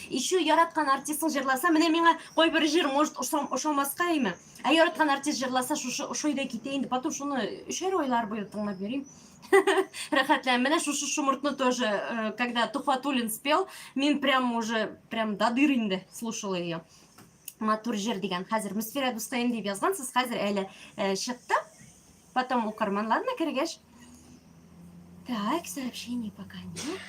Speaker 1: Еще яраткан артистың җырласа, менә миңа кайбер җыр может ошамаска име. Ә яраткан артист җырласа, шушы ошый да китә инде. Потом шуны өчәр айлар буе тыңлап йөрим. Рәхәтләнеп. Менә шушы шомыртны тоже, когда Тухватуллин спел, мин прям уже прям до дыр инде слушала ее. Матур җыр дигән. Хәзер Мөсфирә дускаем дип язгансыз, хәзер әле чыкты. Потом укырмын, ладно, кергәч. Так, сообщений пока нет.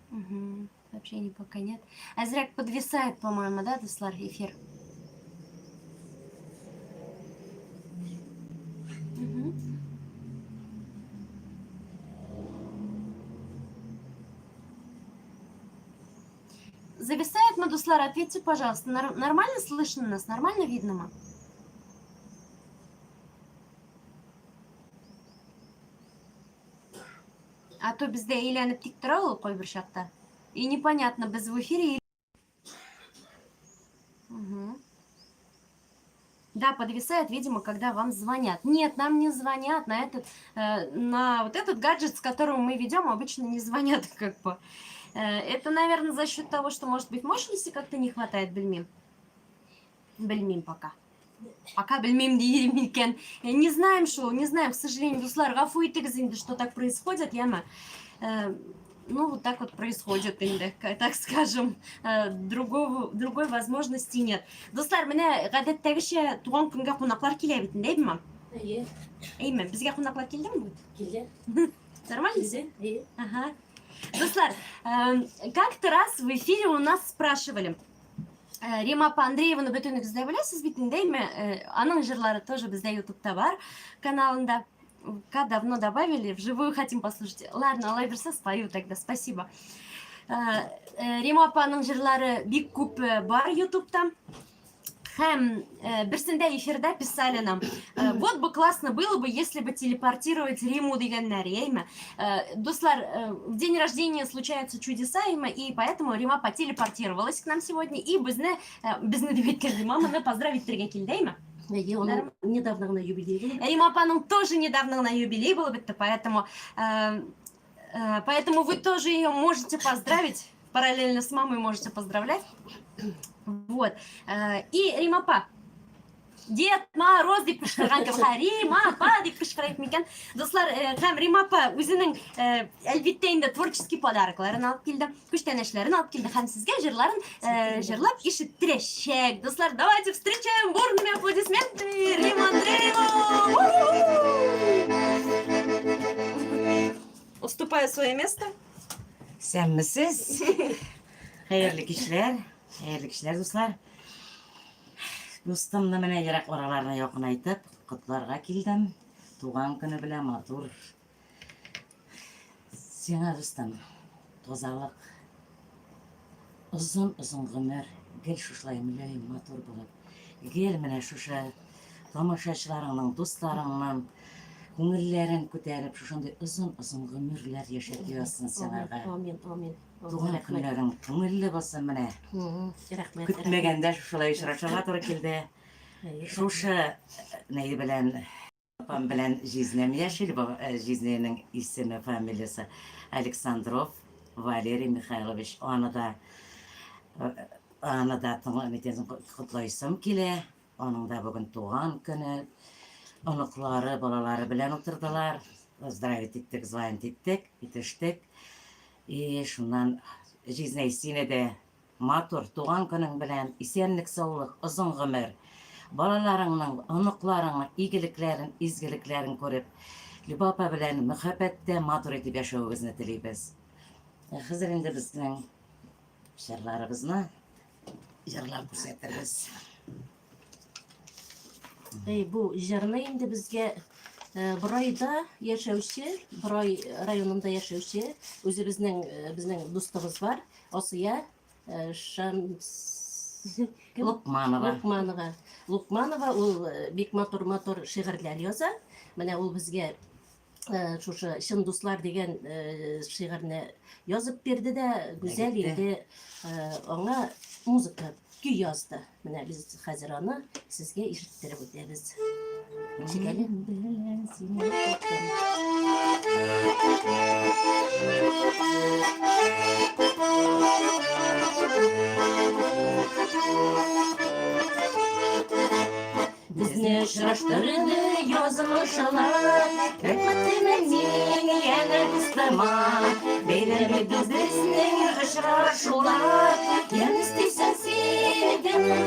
Speaker 1: Угу. Сообщений пока нет. Әзрәк подвисает, по-моему, да, дуслар, эфир? Угу. Зависает мы, дуслар, ответьте, пожалуйста. Нормально слышно нас? Нормально видно мы? А то бездә әйләнеп тик тора ул кайбер чакта. И непонятно, без в эфире. Угу. Да, подвисает, видимо, когда вам звонят. Нет, нам не звонят на вот этот гаджет, с которым мы ведем, обычно не звонят, как бы. Это, наверное, за счет того, что, может быть, мощности как-то не хватает, белмим. Белмим пока. Пока белмим дим икән. Не знаем, что, не знаем, к сожалению, дуслар, гафу итегез инде, что так происходит, яме. Ну, вот так вот происходит инде, так скажем. Другой возможности нет. Дуслар, менә гадәттәгечә туган көнгә кунаклар килә бит инде, әйме?
Speaker 2: Әйе.
Speaker 1: Әйме, безгә кунаклар килдеме бүген?
Speaker 2: Килде.
Speaker 1: Нормально?
Speaker 2: Килде, әйе.
Speaker 1: Ага. Дуслар, как-то раз в эфире у нас спрашивали, Рима апа Андрееваны бөтенегез дә беләсез бит инде, әйме? Аның җырлары тоже бездә ютубта бар каналында. Ка давно добавили, вживую хотим послушать. Ладно, алай бирсә, спою тогда, спасибо. Рима апаның җырлары бик күп бар ютубта. Һәм берсендә эфирда писали нам, вот бы классно было бы, если бы телепортировать Риму дигәннәр, әйме? Дуслар, в день рождения случаются чудеса, әйме, и поэтому Рима апа телепортировалась к нам сегодня, и безне дип әйткән Рима моны поздравить итәргә килде, әйме?
Speaker 2: Әйе, аның недавно гына юбилей булды.
Speaker 1: Рима апаның тоже недавно гына юбилей булып бетте, поэтому вы тоже ее можете поздравить, параллельно с мамой можете поздравлять. Вот. И Рима апа, Дед Мороз дип кычкырган кебек, Рима апа дип кычкырайык микән? Дуслар, һәм Рима апа үзенең, әлбиттә инде, творческий подарокларын алып килде, күчтәнәчләрен алып килде һәм сезгә җырларын җырлап ишеттерәчәк. Дуслар, давайте встречаем бурными аплодисментами Риму Андрееву!
Speaker 3: Уступаю свое место.
Speaker 4: Исәнмесез. Хәерле кичләр, хәерле кичләр, дуслар. Дустымны менә ерак араларны якынайтып, котларга килдем. Туган көне белән матур. Сиңа, дустым, тазалык, озын-озын гомер, гел шушылай мөлаем, матур булып, гел менә шушы тамашачыларыңның, дусларыңның күңелләрен күтәреп, шушындый озын-озын гомерләр яшәп язсын сиңарга.
Speaker 2: Амин, амин.
Speaker 4: Туган көннәрең күңелле булсын менә.
Speaker 2: Рәхмәт.
Speaker 4: Көтмәгәндә шушылай очрашырга туры килде. Шушы ни белән Апам белән җизнәм яши, җизнәнең исеме, фамилиясе Александров Валерий Михайлович. Аны да аны да котлыйсым килә. Аның да бүген туган көне. Оныклары, балалары белән утырдылар. Поздравить иттек, звонить иттек, итештек. И шуннан җизнәй сине дә Матур туган көнең белән, исәнлек-саулык, озын гомер, балаларыңның, оныкларыңның игелекләрен, изгелекләрен күреп, Люба апа белән мәхәббәттә матур итеп яшәвегезне телибез. Ә хәзер инде безнең җырларыбызны җырлап күрсәтербез.
Speaker 2: Әй, бу җырны инде безгә Борайда яшәүче, Борай районында яшәүче үзебезнең безнең дустыбыз бар. Асия Шамс
Speaker 4: Лукманова.
Speaker 2: Лукманова. Лукманова ул бик матур-матур шигырьләр яза. Менә ул безгә шушы Чын дуслар дигән шигырьне язып бирде дә, Гүзәл инде аңа музыка көй язды. Менә без хәзер аны сезгә ишеттереп үтәбез. Ничек әле?
Speaker 4: Безне очраштырды язмышлар, Рәхмәтлемен мин янә дустыма. Бәйрәм итте безнең очрашулар, Ямь өстисең син генә.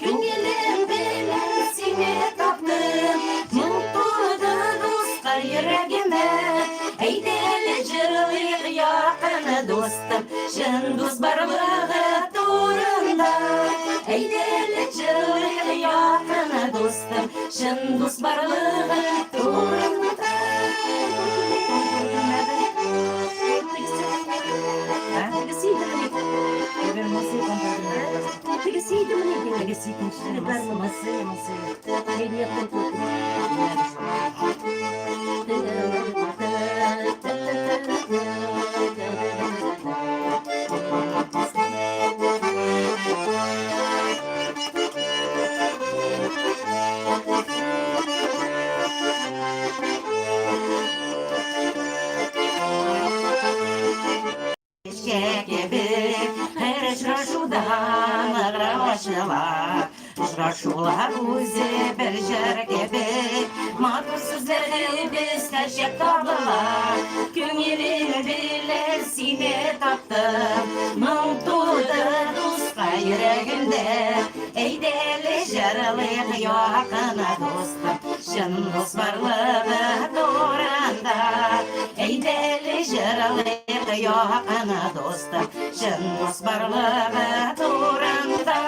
Speaker 4: Күңелем белән сине таптым, Моң тулды дуска йөрәгемә. Әйдә әле җырлыйк якын дустым, Чын дус барлыгы турында. Әйдә әле җырлыйк якын дустым, Чын дус барлыгы турында.
Speaker 2: Тегесе идеме ни?
Speaker 4: Тегесе икенче. Мысы, мысы. Кебек һәр очрашуда ныграк ачыла. Очрашулар үзе бер җыр кебек, матур сүзләребез һәрчак табыла. Күңелем белән сине таптым, моң туды дуска йөрәгемдә. Әйдә әле җырлыйк якын дустым, чын дус барлыгы турында. Әйдә әле җырлыйк якын дустым, чын дус барлыгы турында.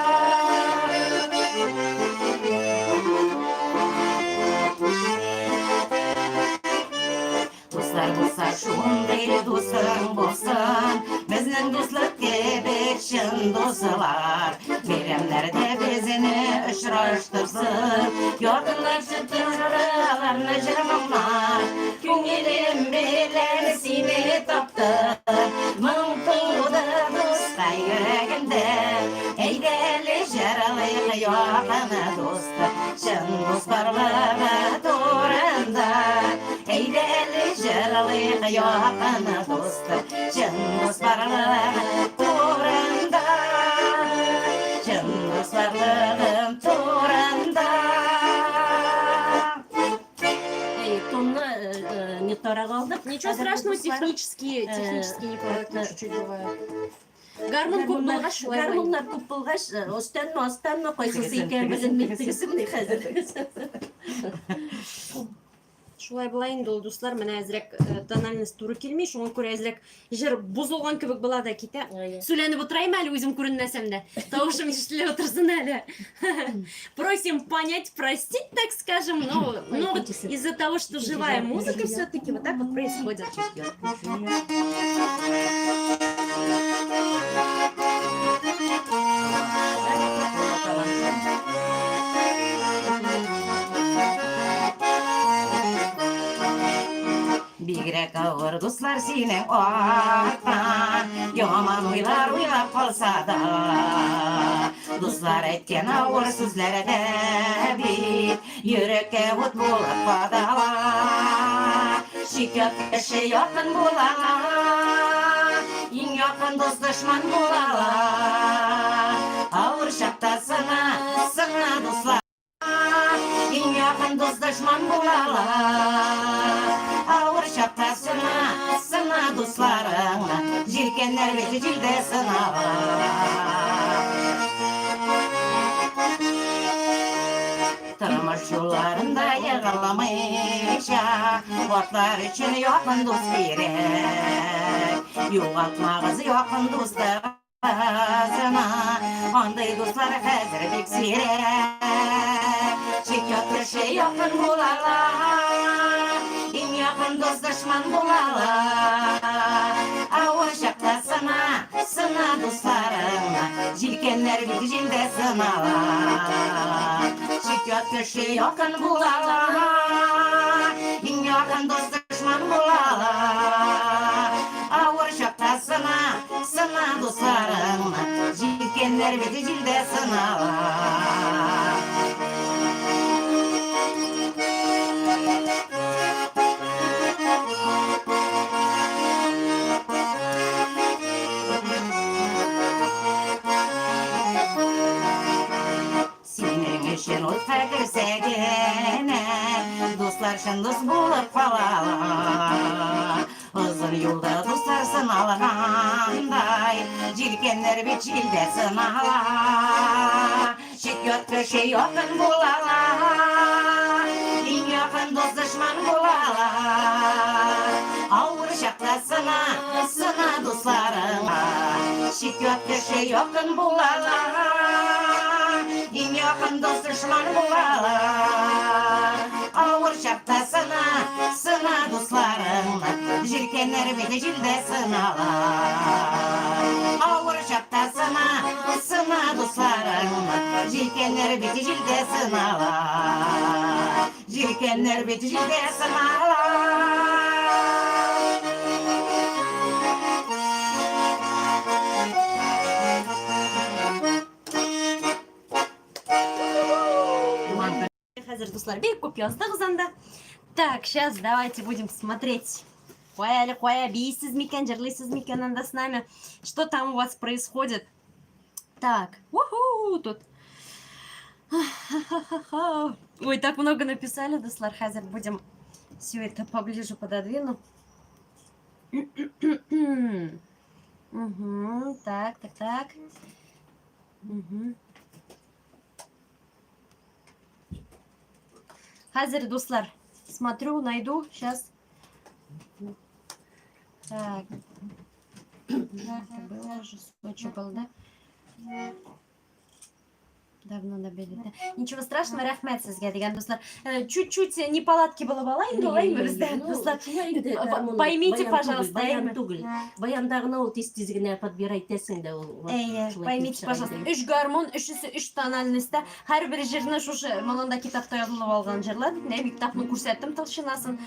Speaker 4: Дуслар булса шундый дусың булсын, Безнең дуслык кебек чын дуслар. Бәйрәмнәрдә безне очраштырсын, Якынлашып тораларны җыр-моңнар. Күңелем белән сине таптым, Моң туды дуска йөрәгемдә. Әйдә әле җырлыйк якын дустым, Чын дус барлыгы турында. Әйдә әле җырлыйк якын дустым, Чын дус барлыгы турында. Чын дус барлыгы турында.
Speaker 2: Эй, тонны не тарак алдык.
Speaker 1: Ничего страшного, технические, технические неполадки чуть-чуть бывают. Гармун күп булгач шулай.
Speaker 2: Гармуннар күп булгач, өстәнме, астанмы, кайсысы икән беленми, тегесе менә хәзер.
Speaker 1: Шулай була инде ул, дуслар, менә әзрәк тональность туры килми, шуңа күрә әзрәк җыр бозылган кебек була да китә. Сүләнеп утырайм әле үзем күренмәсәм дә. Тавышым ишетелеп утырсын әле. Просим понять, простить, так скажем, но вот из-за того, что живая музыка все-таки вот так вот происходит.
Speaker 4: Бигрәк авыр дуслар синең арттан, Яман уйлар уйлап калса да. Дуслар әйткән авыр сүзләр дә бит. Йөрәккә ут булып кадала. Чит-ят кеше якын була. Иң якын дус дошман була. Авыр чакта сына, сына дуслар. Иң якын дус дошман була. Авыр чакта сына, сына дусларыңны. Җилкәннәр бит җилдә сынала. Тормыш юлларында егыламыйча, Картлар өчен якын дус кирәк. Югалтмагыз якын дустыгызны, Андый дуслар хәзер бик сирәк. Чит-ят кеше якын була ала, Иң якын дус дошман була ала. Авыр чакта сына, сына дусларыңны, Җилкәннәр бит җилдә сынала. Чит-ят кеше якын була ала, Иң якын дус дошман була ала. Авыр чакта сына, сына дусларыңны, Җилкәннәр бит җилдә сынала. Синең өчен утка керсә генә, дуслар чын дус булып кала. Озын юлда дуслар сыналгандай, җилкәннәр бит җилдә сынала. Чит-ят кеше якын була. Иң якын дус дошман була. Авыр чакта сына, сына дусларың. Чит-ят кеше якын була. Иң якын дус дошман була. Авыр чакта сына, сына дусларыңны. Җилкәннәр бит җилдә сынала. Авыр чакта сына, сына дусларыңны. Җилкәннәр бит җилдә сынала. Җилкәннәр бит җилдә сынала.
Speaker 1: Хәзер, дуслар, бик күп яздыгыз анда. Так, сейчас давайте будем смотреть. Кая әле, кая, биисез микән, җырлыйсыз микән анда с нами? Что там у вас происходит? Так, уху, тут. Ой, так много написали, дуслар. Хәзер будем все это поближе пододвину. Угу, так, так, так. Угу. Хәзер, дуслар, смотрю, найду, сейчас. Так. Да, это было уже, Сочи был, да? Давно набили, да? Ничего страшного, рәхмәт сезгә дигән дуслар. Чуть-чуть неполадки булып ала инде, алай бездә,
Speaker 2: Ну,
Speaker 1: дуслар.
Speaker 2: шулай инде, гармун
Speaker 1: Поймите,
Speaker 2: баян
Speaker 1: пожалуйста,
Speaker 2: түгел, баян
Speaker 1: әйме.
Speaker 2: түгел. Баянда гына ул тиз-тиз генә подбирать итәсең дә ул.
Speaker 1: Әйе,
Speaker 2: Шулай килеп
Speaker 1: поймите,
Speaker 2: чыга
Speaker 1: пожалуйста,
Speaker 2: инде.
Speaker 1: өч гармун, өчесе өч тональностьта. Һәрбер җырны шушы монында китапта язылып алган җырлар бит. Менә китапны күрсәттем толщинасын.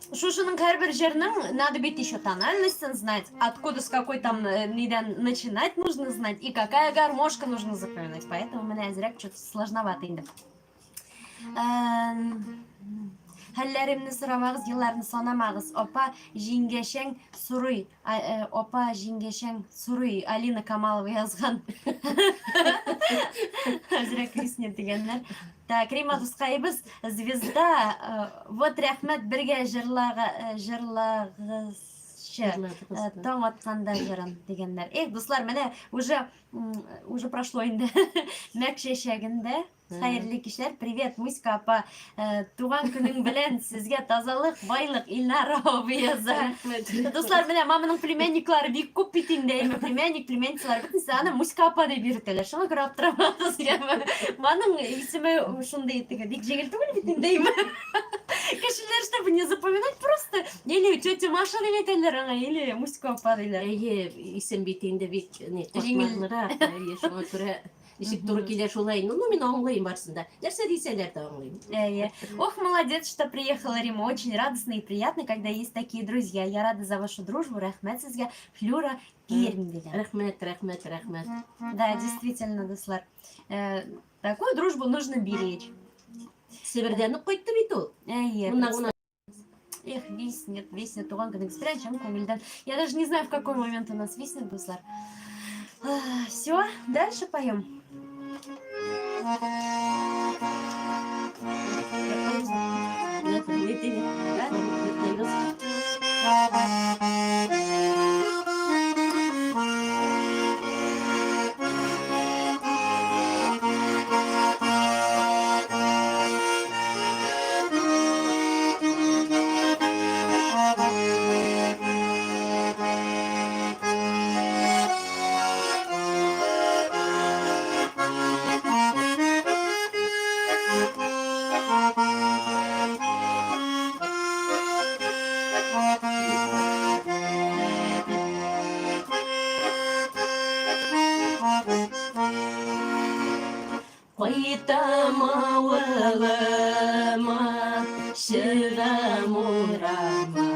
Speaker 1: Шушының һәрбер җырның надо бит еще тональностен знать, откуда, с какой там нидән начинать нужно знать и какая гармошка нужно запоминать. Поэтому менә әзрәк что-то сложновато инде. Хәлләремне сорамагыз, елларны санамагыз. Апа, җиңгәчәң сорый. Апа, җиңгәчәң сорый. Алина Камалова язган. Әзрәк виснет дигәннәр. Так, Рима дускаебыз, звезда. Вот рәхмәт бергә җырлагызчы.
Speaker 2: Җырладыгыз да.
Speaker 1: Таң атканда җырын дигәннәр. Эх, дуслар, менә уже прошло инде. Мәк чәчәгендә хәерле кичләр. Привет, Муська апа. Туган көнең белән сезгә тазалык, байлык, Илнара абый яза.
Speaker 2: Рәхмәт.
Speaker 1: Дуслар, менә маманың племянниклары бик күп бит инде, әйме, племянник, племянницалар бөтенесе аны Муська апа дип йөртәләр. Шуңа күрә аптырамагыз, яме. Маның исеме шундый теге бик җиңел түгел бит инде, әйме. Кешеләр, чтобы не запоминать, просто или тетя Маша дип әйтәләр аңа, или Муська апа диләр.
Speaker 2: Әйе, исем бит инде бик ни
Speaker 1: Җиңел.
Speaker 2: катлаулырак. Әйе, шуңа күрә ничек туры килә шулай. Ну, мин аңлыйм барысын да. Нәрсә дисәләр дә аңлыйм.
Speaker 1: Әйе. Ох, молодец, что приехала, Рима. Очень радостно и приятно, когда есть такие друзья. Я рада за вашу дружбу. Рәхмәт сезгә. Флюра Пермь дигән.
Speaker 2: Рәхмәт, рәхмәт, рәхмәт.
Speaker 1: Да, действительно, дуслар. Такую дружбу нужно беречь.
Speaker 2: Себердән үк кайтты бит ул.
Speaker 1: Әйе.
Speaker 2: Моннан гына
Speaker 1: Эх, виснет, виснет, туган көнегез белән чын күңелдән. Я даже не знаю, в какой момент у нас виснет, дуслар. Все, дальше поем.
Speaker 2: Кайтам авылыма, чыгам урамга.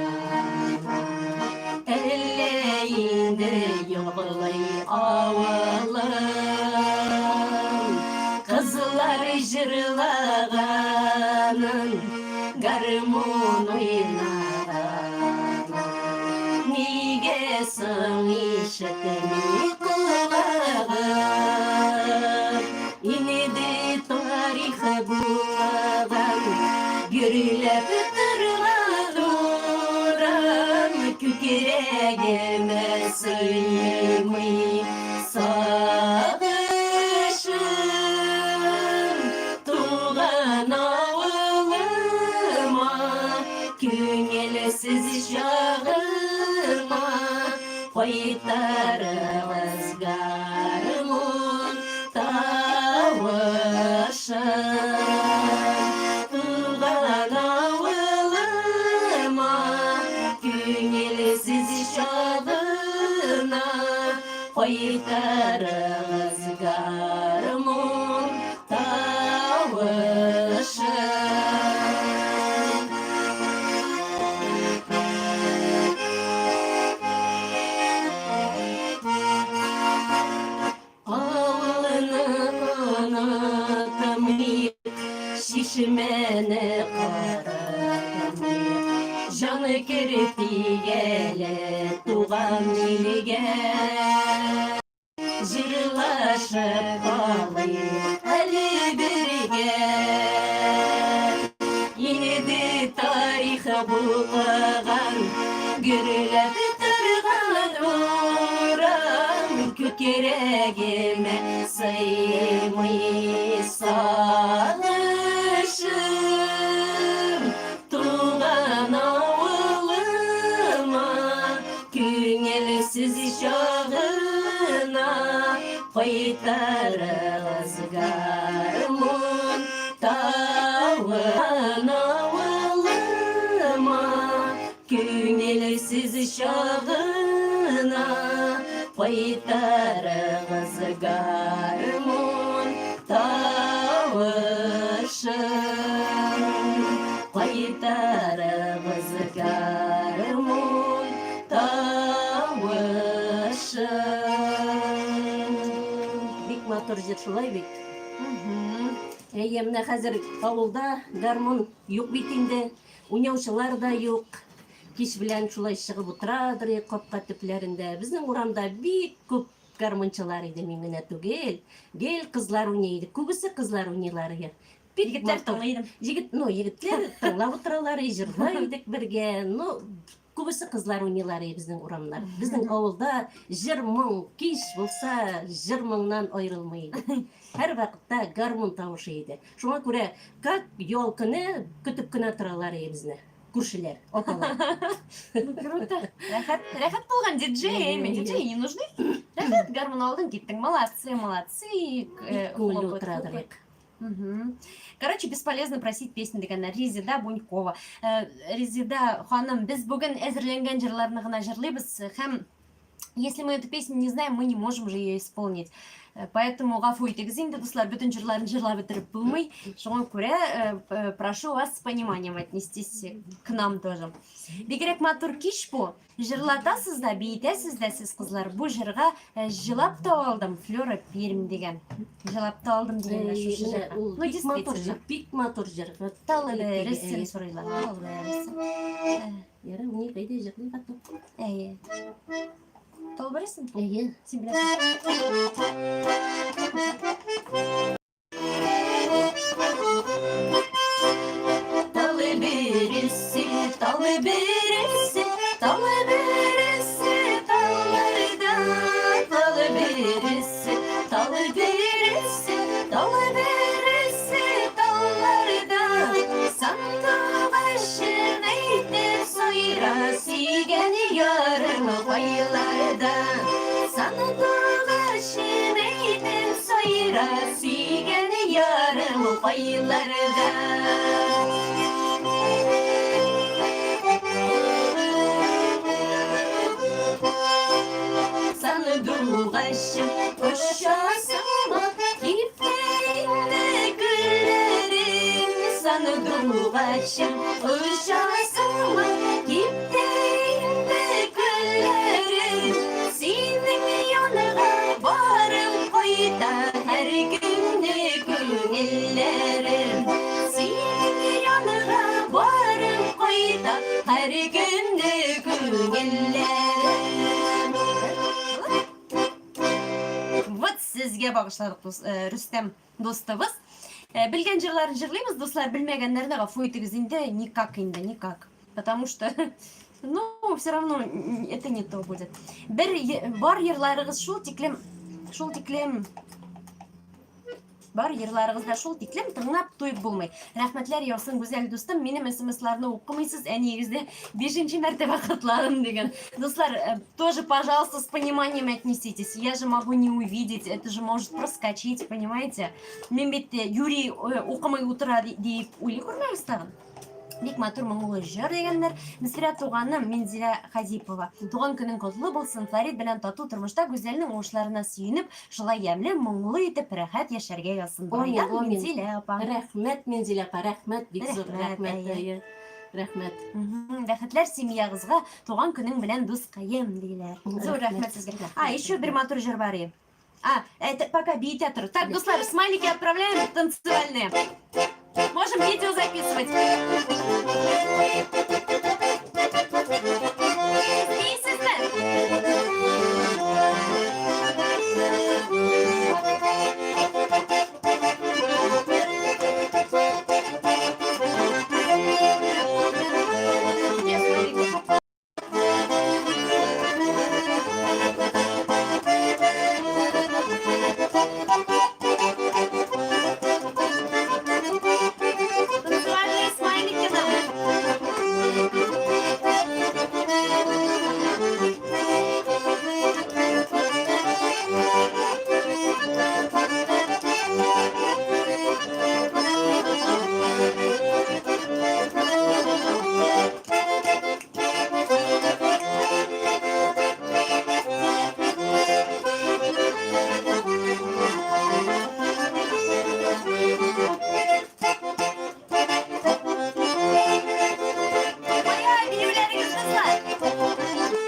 Speaker 2: Әллә инде йоклый авылым. Кызлар җырлаганын, гармун уйнаганын. Нигә соң ишетми колагым? Инде тарих булган, гөрләп торган урам, күкрәгемә сыймый сагышым. Туган авылыма, күңелсез чагыма, кайтарыгыз гармун тавышын. Туган авылыма, күңелсез чагына, кайтарыгыз гармун тавышын. Авылны онытмыйк, чишмәне каратмыйк. Җан кертик әле туган илгә. Җырлашып алыйк әле бергә. Инде тарих булган, гөрләп торган урам, күкрәгемә сыймый сагышым. Туган авылыма, күңелсез чагына, кайтарыгыз гармун тавын авылыма, күңелсез чагына, кайтарыгыз гармун тавышын. Кайтарыгыз гармун тавышын. Бик матур җыр шулай бит. Әйе, менә хәзер авылда гармун юк бит инде. Уйнаучылар да юк. Кич белән шулай чыгып утырадыр капка төпләрендә. Безнең урамда бик күп гармунчылар иде, мин генә түгел. Гел кызлар уйный иде. Күбесе кызлар уйныйлар иде. Бик
Speaker 1: Егетләр
Speaker 2: матур.
Speaker 1: тыңлый идем.
Speaker 2: Егет, ну, егетләр тыңлап утыралар, җырлый идек бергә. Ну, күбесе кызлар уйныйлар иде безнең урамнар. Безнең авылда җыр моң кич булса, җыр моңнан аерылмый иде. Һәр вакытта гармун тавышы иде. Шуңа күрә, как ял көне көтеп кенә торалар иде безне. Күршеләр, апалар.
Speaker 1: Ну, круто. Рәхәт, рәхәт булган диджей, әйме, диджей не нужны. Рәхәт, гармун алдың, киттең. Молодцы, молодцы.
Speaker 2: Бик күңелле
Speaker 1: Хлопают,
Speaker 2: утырадыр
Speaker 1: хлопают.
Speaker 2: идек.
Speaker 1: Мгм. Короче, бесполезно просить песни дигәннәр. Резида Бунькова. Резида ханым, без бүген әзерләнгән җырларны гына җырлыйбыз һәм если мы эту песню не знаем, мы не можем же ее исполнить. Поэтому гафу итегез инде, дуслар, бөтен җырларын җырлап бетереп булмый. Шуңа күрә прошу вас с пониманием отнестись к нам тоже. Бигрәк матур кич бу. Җырлатасыз да, биетәсез дә сез, кызлар. Бу җырга җылап та алдым, Флюра Пермь дигән. Җылап та алдым дигән шушы җырга.
Speaker 2: Ну, бик матур җыр, бик матур җыр.
Speaker 1: Талыберсен сорыйлар, талыберсен.
Speaker 2: Ярар, ни кайда җырлый катып.
Speaker 1: Әйе. Талыберсен?
Speaker 2: Әйе.
Speaker 1: Син беләсең.
Speaker 2: Талыбересе, талыбересе, талыбересе, талларда. Талыбересе, талыбересе, талыбересе, талларда. Сандугачын әйтеп сайра сөйгән ярым кайларда. Сандугачын әйтеп сайра сөйгән ярым кайларда. Сандугачым очасыңмы, кипте инде гөлләрем. Сандугачым очасыңмы, кипте инде гөлләрем. Синең яныңа барып кайта һәр көнне күңелләрем. Синең яныңа барып кайта һәр көнне күңелләрем.
Speaker 1: Вот сезгә багышладык, Рөстәм дустыбыз. Белгән җырларын җырлыйбыз, дуслар, белмәгәннәрне гафу итегез инде, никак инде, никак. Потому что, ну, все равно это не то будет. Бер бар йырларыгыз шул тиклем, шул тиклем бар йырларыгызда шул тиклем тыңлап туеп булмый. Рәхмәтләр яусын, гүзәл дустым, минем смсларны укымыйсыз, әниегезне бишенче мәртәбә котладым дигән. Дуслар, тоже, пожалуйста, с пониманием отнеситесь. Я же могу не увидеть, это же может проскочить, понимаете? Мин бит юри укымый утыра дип уйлый күрмәгез тагын. Бик матур моңлы җыр дигәннәр. Мисрә туганым Минзилә Хазипова. Туган көнең котлы булсын, Флорид белән тату тормышта Гүзәлнең уңышларына сөенеп, шулай ямьле, моңлы итеп рәхәт яшәргә язсын.
Speaker 2: Амин,
Speaker 1: Баян
Speaker 2: амин.
Speaker 1: Минзилә апа.
Speaker 2: Рәхмәт, Минзилә апа, рәхмәт, бик зур
Speaker 1: Рәхмәт,
Speaker 2: рәхмәт,
Speaker 1: әйе.
Speaker 2: әйе. Рәхмәт.
Speaker 1: Бәхетләр семьягызга, туган көнең белән дускаем диләр. Зур рәхмәт сезгә. А, еще бер матур җыр бар иде. А, это пока биетә тор. Так, дуслар, смайлики отправляем танцевальные. Можем видео записывать. Биисезме? Нет, смотрите. Танцевальные смайлики нам. Бая биюләрегез, кызлар.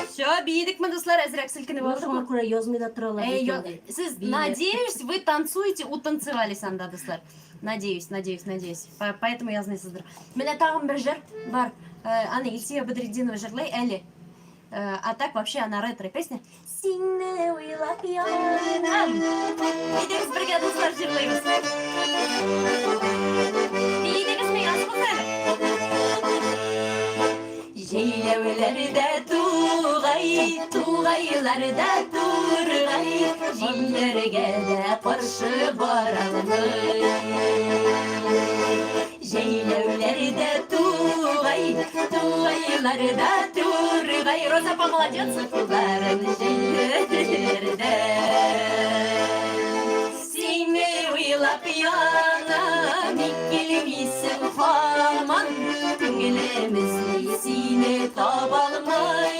Speaker 1: Все, биедекме, дуслар, әзрәк селкенеп
Speaker 2: Шуңа
Speaker 1: алдыкмы?
Speaker 2: күрә язмый да торалар
Speaker 1: Эй,
Speaker 2: бит инде.
Speaker 1: сез,
Speaker 2: Бие.
Speaker 1: надеюсь, вы танцуете, утанцевались анда, дуслар. Надеюсь, надеюсь, надеюсь. Поэтому язмыйсыздыр. Менә тагын бер җыр бар. Аны Илсөя Бәдретдинова җырлый әле. А так вообще она ретро песня. Сине уйлап янам. Әйдәгез бергә, дуслар, җырлыйбыз. Биедегезме, языгыз әле.
Speaker 2: Җәйләүләрдә тугай, тугайларда тургай, җилләргә дә каршы баралмый. Җәйләүләрдә тугай, тугайларда тургай,
Speaker 1: Роза апа молодец.
Speaker 2: Кулларын җилләрдә. Сине уйлап уйлап янам, ник килмисең һаман? Күңелем эзли сине табалмый.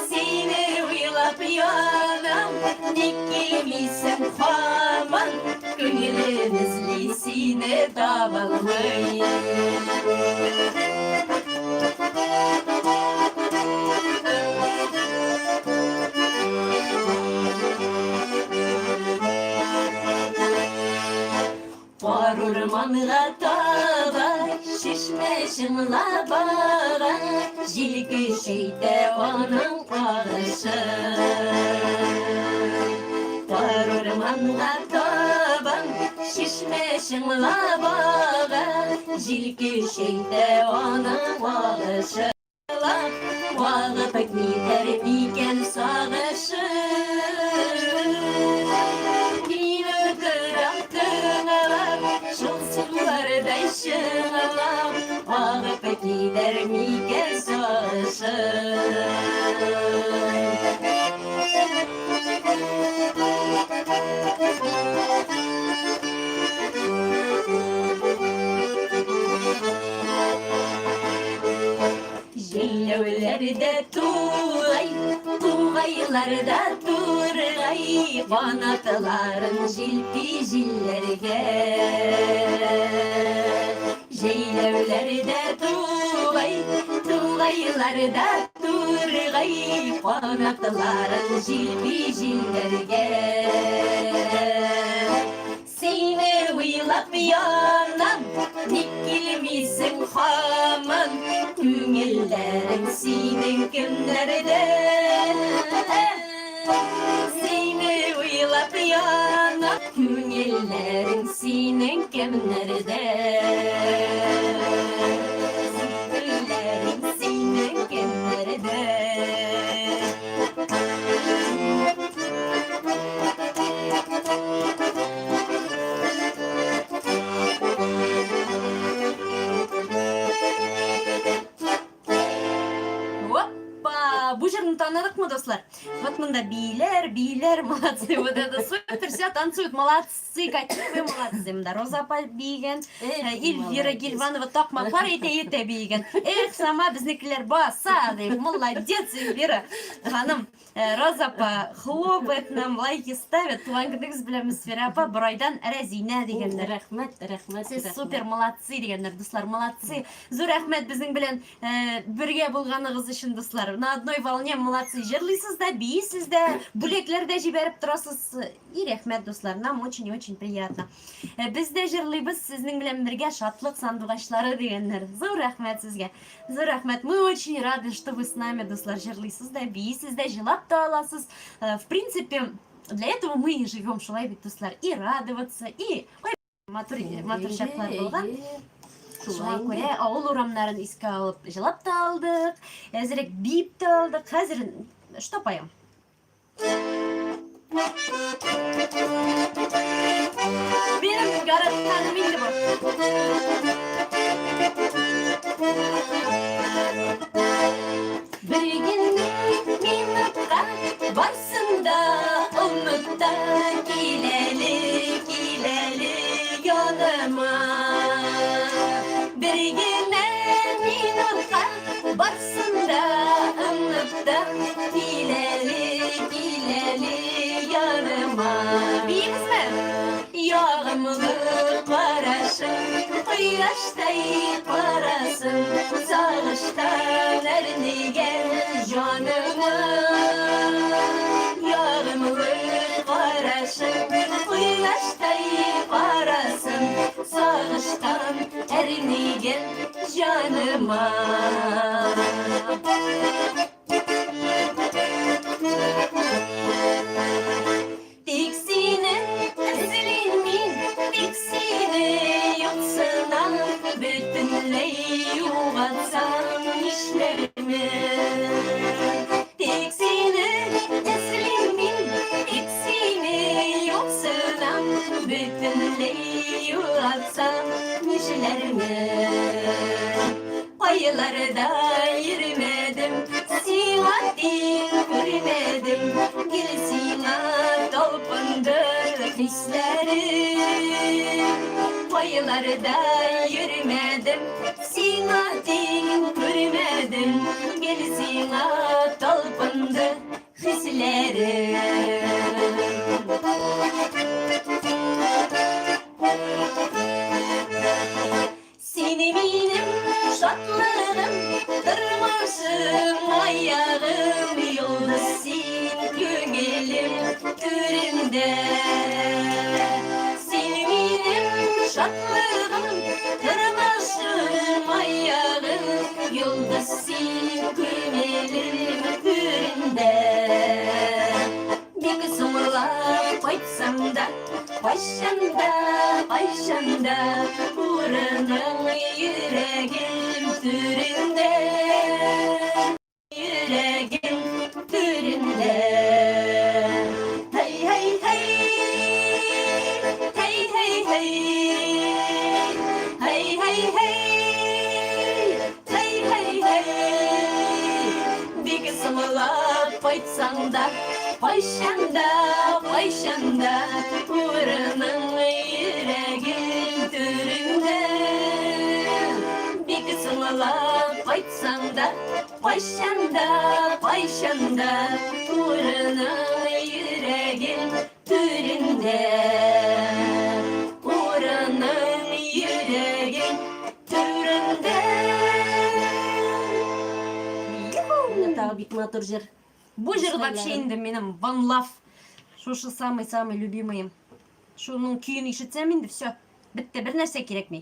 Speaker 2: Сине уйлап янам, ник килмисең һаман? Күңелем эзли сине табалмый. Кар урманга таба, чишмә чыңлап ага, җил көчәйтә аның агышын. Кар урманга таба, чишмә чыңлап ага, җил көчәйтә аның агышын. Агып китәр микән сагышым? Мин утырам тыңлап, шул сулардай чыңлап, агып китәр микән сагышым? Җәйләүләрдә тугай, тугайларда тургай, канатларын җилпи җилләргә. Җәйләүләрдә тугай, тугайларда тургай, канатларын җилпи җилләргә. Сине уйлап янам, ник килмисең һаман? Күңелләрең синең кемнәрдә? Сине уйлап янам, күңелләрең синең кемнәрдә? Күңелләрең синең кемнәрдә?
Speaker 1: Опа! Бу җырны таныдыкмы, дуслар? Вот монда бииләр, бииләр, молодцы. Вот это супер, все танцуют, молодцы, какие вы молодцы. Монда Роза апа биегән, Эльвира Гильванова такмаклар әйтә әйтә биегән. Эх, сама безнекеләр баса, дип, молодец, Эльвира ханым. Роза апа хлопает нам, лайки ставит. Туган көнегез белән, Мөсфирә апа, Борайдан Рәзинә дигәннәр.
Speaker 2: Рәхмәт, рәхмәт.
Speaker 1: Сез супер молодцы дигәннәр, дуслар, молодцы. Зур рәхмәт безнең белән бергә булганыгыз өчен, дуслар. На одной волне молодцы. Җырлыйсыз да, биисез дә, бүләкләр дә җибәреп торасыз. И рәхмәт, дуслар, нам очень-очень приятно. Без дә җырлыйбыз сезнең белән бергә шатлык сандугачлары дигәннәр. Зур рәхмәт сезгә. Зур рәхмәт. Мы очень рады, что вы с нами, дуслар, җырлыйсыз да, биисез дә, җылап та аласыз. В принципе, для этого мы и живем, шулай бит, дуслар. И радоваться, и ой, матур, матур чаклар булган. Шуңа күрә авыл урамнарын искә алып җылап та алдык, әзрәк биеп тә алдык. Хәзер что поем? Минем яратканым инде бу.
Speaker 2: Бер генә минутка барсын да оныт та кил әле, кил әле яныма. Бер генә минутка барсын да оныт та кил әле, кил әле яныма.
Speaker 1: Биимезме?
Speaker 2: Ягымлы карашың, кояштай карасын, сагыштан әрнегән җаныма. Ягымлы карашың, кояштай карасын, сагыштан әрнегән җаныма. Тик сине эзлим мин, тик сине юксынам, бөтенләй югалтсам нишләрмен? Тик сине эзлим мин, тик сине юксынам, бөтенләй югалтсам нишләрмен? Кайларда йөрмәдем, сиңа тиң күрмәдем, гел сиңа талпындым.
Speaker 1: Хисләрем. Кайларда йөрмәдем, сиңа тиң күрмәдем, гел сиңа талпынды хисләрем. Син минем шатлыгым, тормышым, аягым, йолдыз син күңелем түрендә. Син минем шатлыгым, тормышым, аягым, йолдыз син күңелем түрендә. Бик соңлап кайтсам да, кайчан да, кайчан да, урының йөрәгем түрендә. Йөрәгем түрендә. Һәй, һәй, һәй. Һәй, һәй, һәй. Һәй, һәй, һәй. Һәй, һәй, һәй. Бик соңлап кайтсаң да, кайчан да, кайчан да, урының йөрәгем түрендә. Бик соңлап кайтсаң да, кайчан да, кайчан да, урының йөрәгем түрендә. Урының йөрәгем түрендә.
Speaker 2: Менә тагы бик матур җыр.
Speaker 1: Бу җыр вообще инде минем One Love. Шушы самый-самый любимый. Шуның көен ишетсәм инде все. Бетте, бер нәрсә кирәкми.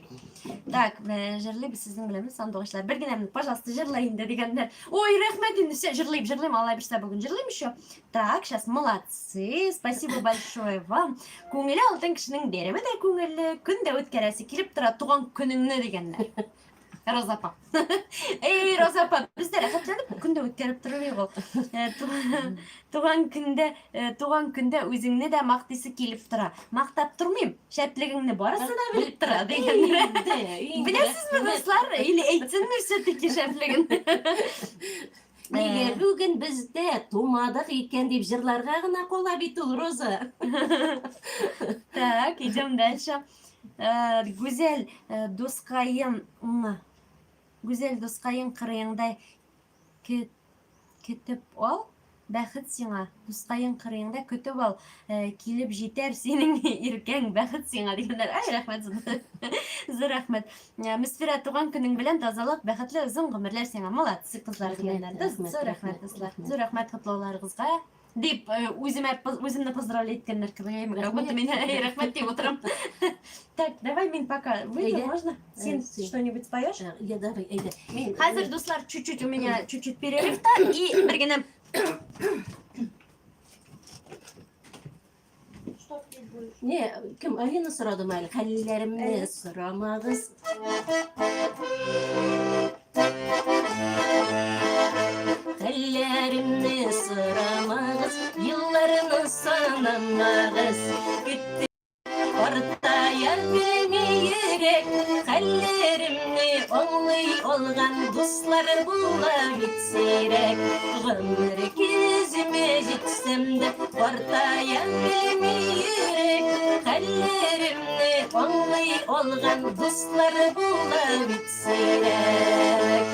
Speaker 1: Так, җырлыйбыз сезнең белән сандугачлар. Бер генә минут, пожалуйста, җырла инде дигәннәр. Ой, рәхмәт инде, все, җырлыйм, җырлыйм, алай булса бүген җырлыйм еще. Так, сейчас молодцы, спасибо большое вам. Күңеле алтын кешенең бәйрәме дә күңелле, көн дә үткәрәсе килеп тора туган көнеңне дигәннәр. Роза апа. Эй, Роза апа, без дә рәхәтләнеп көн дә үткәреп торырбыз ул. Туган көндә, туган көндә үзеңне дә мактыйсы килеп тора. Мактап тормыйм, шәплегеңне барысы да белеп тора дигәннәр. Беләсезме, дуслар, или әйтсенме все-таки шәплеген?
Speaker 2: Нигә бүген бездә тумадык икән дип җырларга гына кала бит ул, Роза.
Speaker 1: Так, идем дальше. Гүзәл дускаем, Гүзәл дускаең кырыеңда көтеп ал, бәхет сиңа. Дускаең кырыеңда көтеп ал, килеп җитәр синең иркәң, бәхет сиңа дигәннәр. Ай, рәхмәт, зур рәхмәт. Мөсфирә, туган көнең белән тазалык, бәхетле озын гомерләр сиңа. Молодцы, кызлар дигәннәр. Зур рәхмәт, дуслар. Зур рәхмәт котлауларыгызга. Дип, үземә үземне поздравлять иткәннәр кебек, как будто мин рәхмәт дип утырам. Так, давай мин пока выйду, можно? Син что-нибудь споешь?
Speaker 2: Я давай, әйдә.
Speaker 1: Мин хәзер, дуслар, чуть-чуть у меня чуть-чуть перерыв та и бер генә. Что петь будешь?
Speaker 2: Не, кем Алина сорадымы әле? Хәлләремне сорамагыз. Хәлләремне сорамагыз, елларны санамагыз. Көтте картая белми йөрәк, хәлләремне аңлый алган дуслар була бит сирәк. Гомер көземә җитсәм дә, картая белми йөрәк, хәлләремне аңлый алган дуслар була бит сирәк.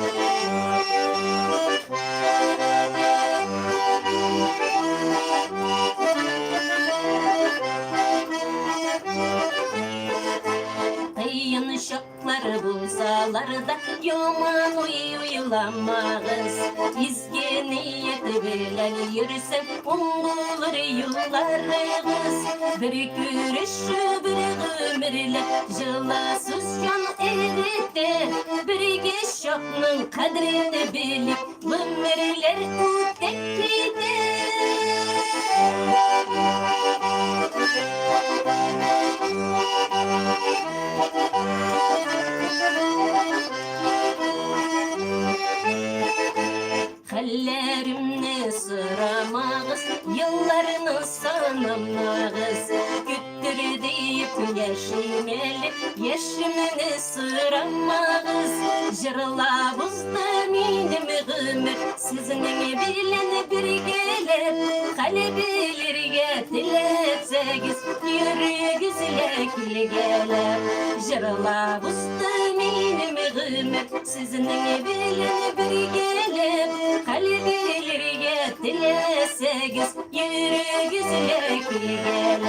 Speaker 2: Кыен чаклар булсалар да, яман уй уйламагыз. Изге ният белән йөрсәң, уң булыр юлларыгыз. Бер күрешү, бер гомерле, җылы сүз җан эретә. Бергә чакның кадерен белик, гомерләр үтә китә. Хәлләремне сорамагыз, елларны санамагыз. Көттер диеп яшим әле, Яшемне сорамагыз, җырлап узды минем гомер. Сезнең белән бергәләп, хәл белергә теләсәгез, йөрегез лә килгәләп. Җырлап узды минем гомер, сезнең белән бергәләп, хәл белергә теләсәгез, йөрегез лә килгәләп.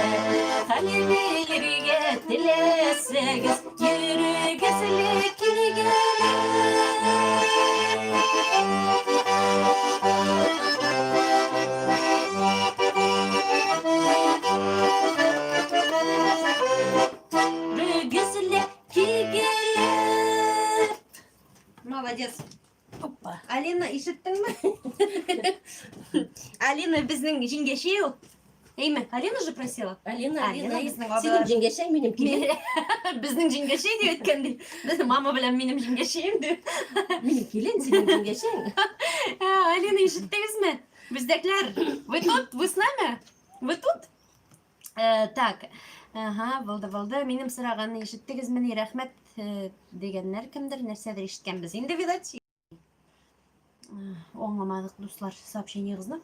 Speaker 2: Хәл белергә теләсәгез, йөрегез лә килгәләп. Йөрегез лә килгәләп.
Speaker 1: Молодец.
Speaker 2: Опа.
Speaker 1: Алина, ишеттеңме? Алина безнең җиңгәче ул. Әйме, Алина же просила.
Speaker 2: Алина,
Speaker 1: Алина
Speaker 2: Алина,
Speaker 1: безнең
Speaker 2: синең
Speaker 1: абыйлар.
Speaker 2: җиңгәчәң минем килен.
Speaker 1: Безнең җиңгәче дип әйткән ди. Безнең мама белән минем җиңгәчеем дип.
Speaker 2: Минем килен, синең җиңгәчәң.
Speaker 1: Ә, Алина, ишеттегезме? Бездәкләр, вы тут? Вы с нами? Вы тут? Так, ага, булды, булды. Минем сораганны ишеттегезме? Ни рәхмәт дигәннәр кемдер, нәрсәдер ишеткәнбез. Инде, видать, аңламадык, дуслар, сообщениегызны.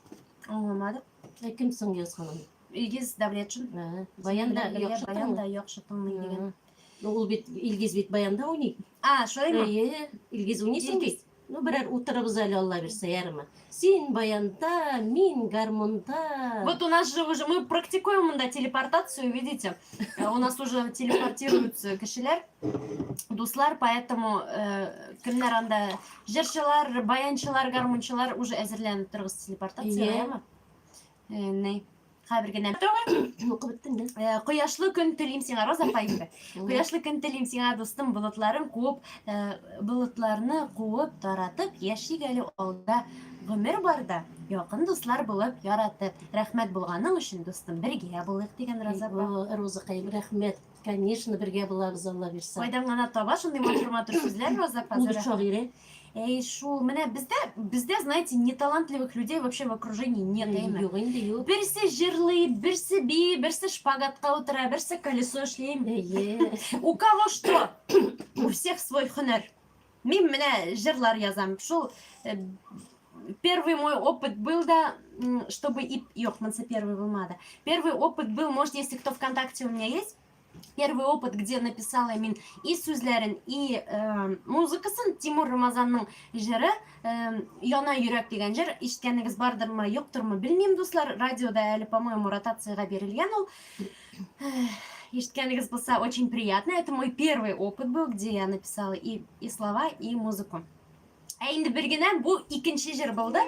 Speaker 1: Аңламадык.
Speaker 2: Ә кем соң язган аны?
Speaker 1: Илгиз Давлетшин.
Speaker 2: Ә, Баянда яхшы
Speaker 1: Баянда
Speaker 2: тыңлый.
Speaker 1: яхшы тыңлый дигән.
Speaker 2: Ну, ул бит Илгиз бит баянда уйный.
Speaker 1: А, шулаймы?
Speaker 2: Әйе, Илгиз уйныйсың
Speaker 1: Илгиз.
Speaker 2: бит. Ну, берәр утырыбыз әле Алла бирсә, ярымы. Син баянда, мин гармунда.
Speaker 1: Вот у нас же уже, мы практикуем монда телепортацию, видите? У нас уже телепортируются кешеләр, дуслар, поэтому кемнәр анда җырчылар, баянчылар, гармунчылар уже әзерләнеп торыгыз телепортациягә,
Speaker 2: Әйе.
Speaker 1: яме? Ни, хәбәр генә.
Speaker 2: Укып беттең дә.
Speaker 1: Кояшлы көн телим сиңа, Роза апа инде. Кояшлы көн телим сиңа, дустым, болытларын куып, болытларны куып, таратып, яшик әле алда гомер барда, якын дуслар булып яратып. Рәхмәт булганың өчен, дустым, бергә булыйк дигән Роза апа.
Speaker 2: О, Роза кайым, рәхмәт. Конечно, бергә булабыз, Алла бирсә.
Speaker 1: Кайдан гына таба шундый матур-матур сүзләр Роза апа?
Speaker 2: Ул бит шагыйрә.
Speaker 1: Эй, шул, менә бездә, знаете, неталантливых людей вообще в окружении нет, әйме?
Speaker 2: Юк инде, юк.
Speaker 1: Берсе җырлый, берсе бии, берсе шпагатка утыра, берсе колесо эшли.
Speaker 2: Әйе.
Speaker 1: У кого что? У всех свой һөнәр. Мин менә җырлар язам. Шул первый мой опыт был, да, чтобы и... Юк, монысы первый булмады. Первый опыт был, может, если кто ВКонтакте у меня есть, первый опыт, где написала мин и сүзләрен, и музыкасын Тимур Рамазанның җыры Яна йөрәк дигән җыр. Ишеткәнегез бардырмы, юктырмы, белмим, дуслар. Радиода әле, по-моему, ротациягә бирелгән ул. Ишеткәнегез булса, очень приятно. Это мой первый опыт был, где я написала и слова, и музыку. Ә инде бер генә бу икенче җыр булды.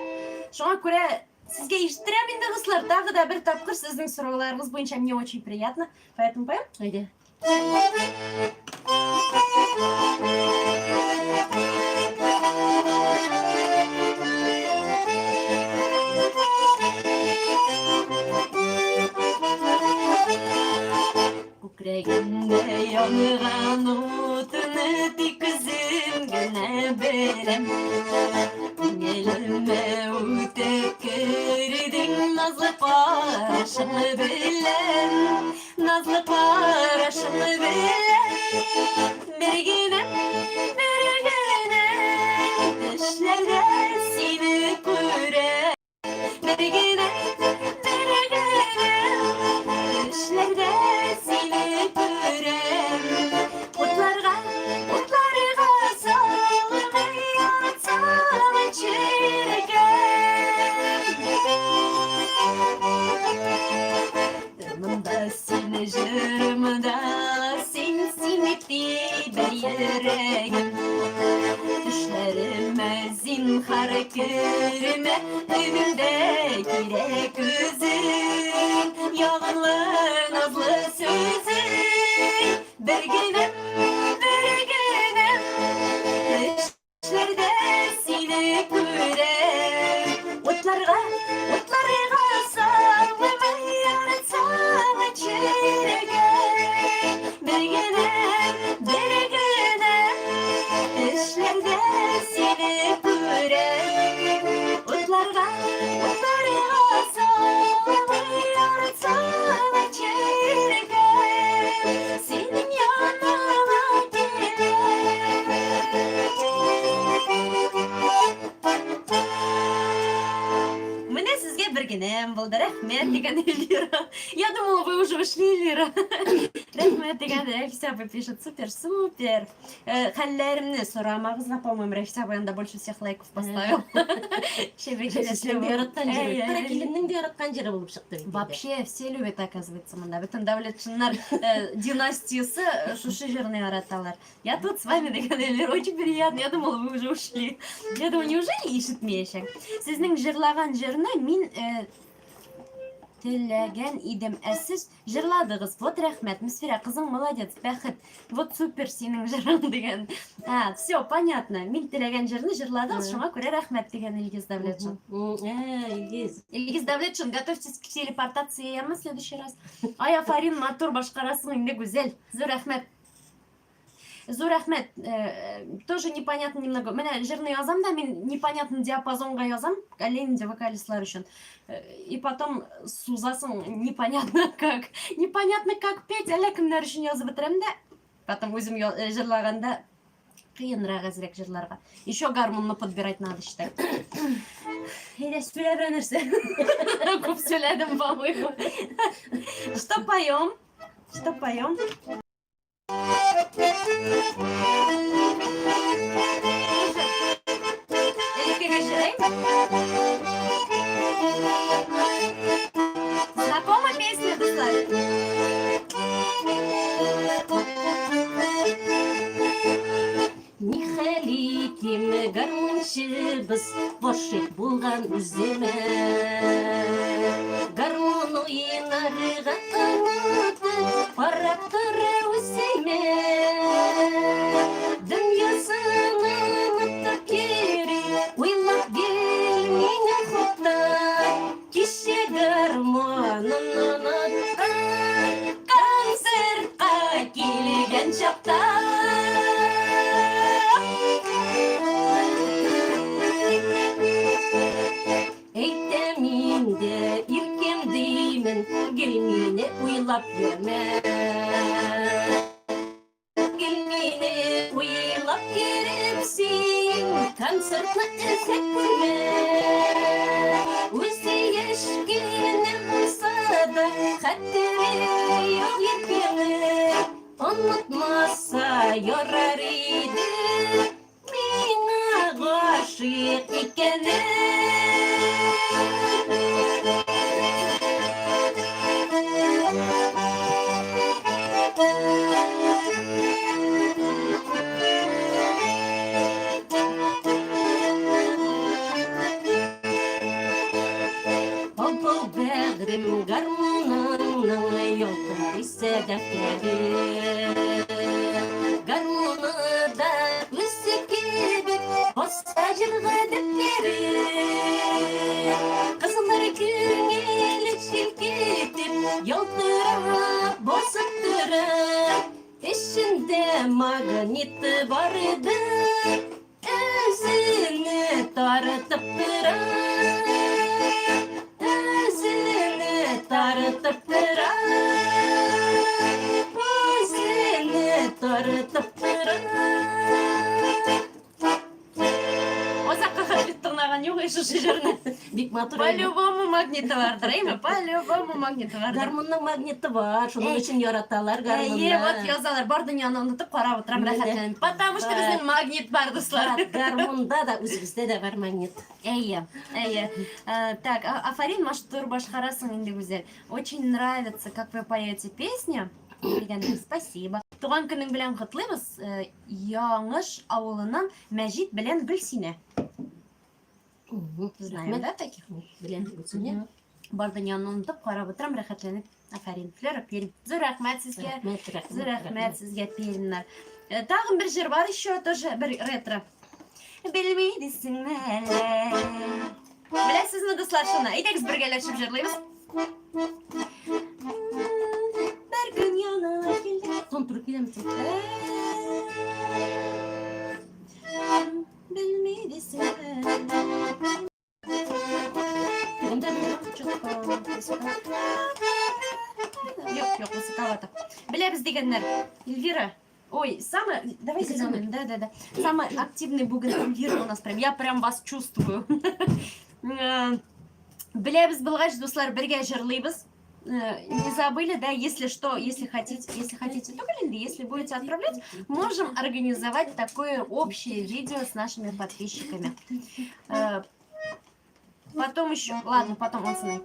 Speaker 1: Шуңа күрә сезгә ишеттерәм инде, дуслар. Тагы да бер тапкыр сезнең сорауларыгыз буенча мне очень приятно. Поэтому поем?
Speaker 2: Әйдә.
Speaker 1: Күкрәгемдә янган утны тик үзем генә беләм. Күңелемә үтеп кердең назлы карашың белән, назлы карашың белән. Бер генә, бер генә төшләрдә сине күрәм. Бер генә, бер генә төшләрдә сине күрәм. Утларга, утларга салып ятсам эчергән. Тынымда син, җырымда син, сине тибә йөрәгем. Төшләремә зинһар кермә, өнемдә кирәк үзең. Ягымлы назлы сүзең. Бер генә, бер генә төшләрдә сине күрәм. Утларга, утларга салып яратсам эчергән. Бер генә, бер генә төшләрдә сине күрәм. Утларга, утларга салып яратсам. Рәхмәт дигән Эльвира. Я думала, вы уже ушли, Эльвира. Рәхмәт дигән Рәфисә апа пишет. Супер, супер. Э, хәлләремне сорамагыз да, по-моему, Рәфисә апа анда больше всех лайков поставил.
Speaker 2: Рәфисәнең дә яраткан җыры. Кара киленнең дә яраткан җыры булып чыкты бит.
Speaker 1: Вообще все любят, оказывается, монда. Бөтен Дәүләтшиннар э, династиясе э, шушы җырны яраталар. Я тут с вами, дигән Эльвира, очень приятно. Я думала, вы уже ушли. Я думаю, неужели ишетмәячәк? Сезнең җырлаган җырны мин э, теләгән идем. Ә сез җырладыгыз. Вот рәхмәт. Мөсфирә, кызың молодец, бәхет. Вот супер синең җырың дигән. А, все, понятно. Мин теләгән җырны җырладыгыз, шуңа күрә рәхмәт дигән Илгиз Дәүләтшин.
Speaker 2: Ә, Илгиз.
Speaker 1: Илгиз Дәүләтшин, готовьтесь к телепортации в следующий раз. Ай, афарин, матур башкарасың инде, гүзәл. Зур рәхмәт. Зур рәхмәт. Э, тоже непонятно немного. Менә җырны язам да мин непонятный диапазонга язам, әллә инде вокалистлар өчен. Э, и потом сузасың непонятно как. Непонятно как петь, әллә кемнәр өчен язып бетерәм дә. Потом үзем э, җырлаганда кыенрак әзрәк җырларга. Еще гармунны подбирать надо считай. Әйдә, сөйлә берәр нәрсә. Күп сөйләдем, по-моему. Что поем? Что поем? Знакома песня, дуслар?
Speaker 2: Нихәл итим, гармунчыбыз гашыйк булган үземә. Гармун уйнарга онытып, карап тора үземә. Дөньясын онытып йөри, уйлап гел мине хакта. Кичә гармунын оныткан, концертка килгән чакта. Әйтәм инде, иркем димен, гел мине уйлап йөрмә. Гел мине уйлап йөреп син, концертны эзләп күрмә. Үзе яшь кенә булса да, хәтере юк иркәнең. Онытмаса ярар иде, миңа гашыйк икәнен. Бал бәгърем гармуныңның ялтырый сәдәфләре. Гармуны да үзе кебек баса җыр гадәтләре. Кызлар күңелен селкетеп, ялтырап басып тора. Эчендә магниты бар иде, үзенә тартып тора. Үзенә тартып тора. Үзенә тартып тора.
Speaker 1: Озакка хәтле тыңлаган юк шушы җырны.
Speaker 2: Бик матур.
Speaker 1: По-любому магниты бардыр, әйме? По-любому магниты бардыр.
Speaker 2: Гармунның магниты бар, шуның өчен яраталар гармунны.
Speaker 1: Әйе, вот язалар. Бар дөньяны онытып карап утырам рәхәтләнеп. Потому что безнең магнит бар, дуслар.
Speaker 2: Гармунда да, үзебездә дә бар магнит.
Speaker 1: Әйе, әйе. Э, так, афарин, матур башкарасың инде, Гүзәл. Очень нравится, как вы поете песню. Дигән, спасибо. Туган көнең белән котлыйбыз. Э, Яңыш авылыннан Мәҗит белән Гөлсинә. Знаем, да, таких?
Speaker 2: Белән Гөлсинә.
Speaker 1: Бар дөньяны онытып карап утырам, рәхәтләнеп. Афәрин. Флера Пермь. Зур рәхмәт сезгә. Зур рәхмәт сезгә, Пермьнәр. Э, тагын бер җыр бар еще, тоже бер ретро. Белми дисеңме әле? Беләсезме, дуслар, шуны? Әйдәгез бергәләшеп җырлыйбыз. Бер көн яна килде.
Speaker 2: Тон туры киләме соң?
Speaker 1: Белми дисеңме әле? Юк, юк, высоковато. Беләбез дигәннәр. Эльвира, ой, самый, давайте самый, да, да, да. Самый активный бүген Эльвира у нас прям, я прям вас чувствую. Э, Беләбез булгач, дуслар, бергә җырлыйбыз. Не забыли, да, если что, если хотите, түгел инде, если будете отправлять, можем организовать такое общее видео с нашими подписчиками. Потом еще, ладно, потом он с нами.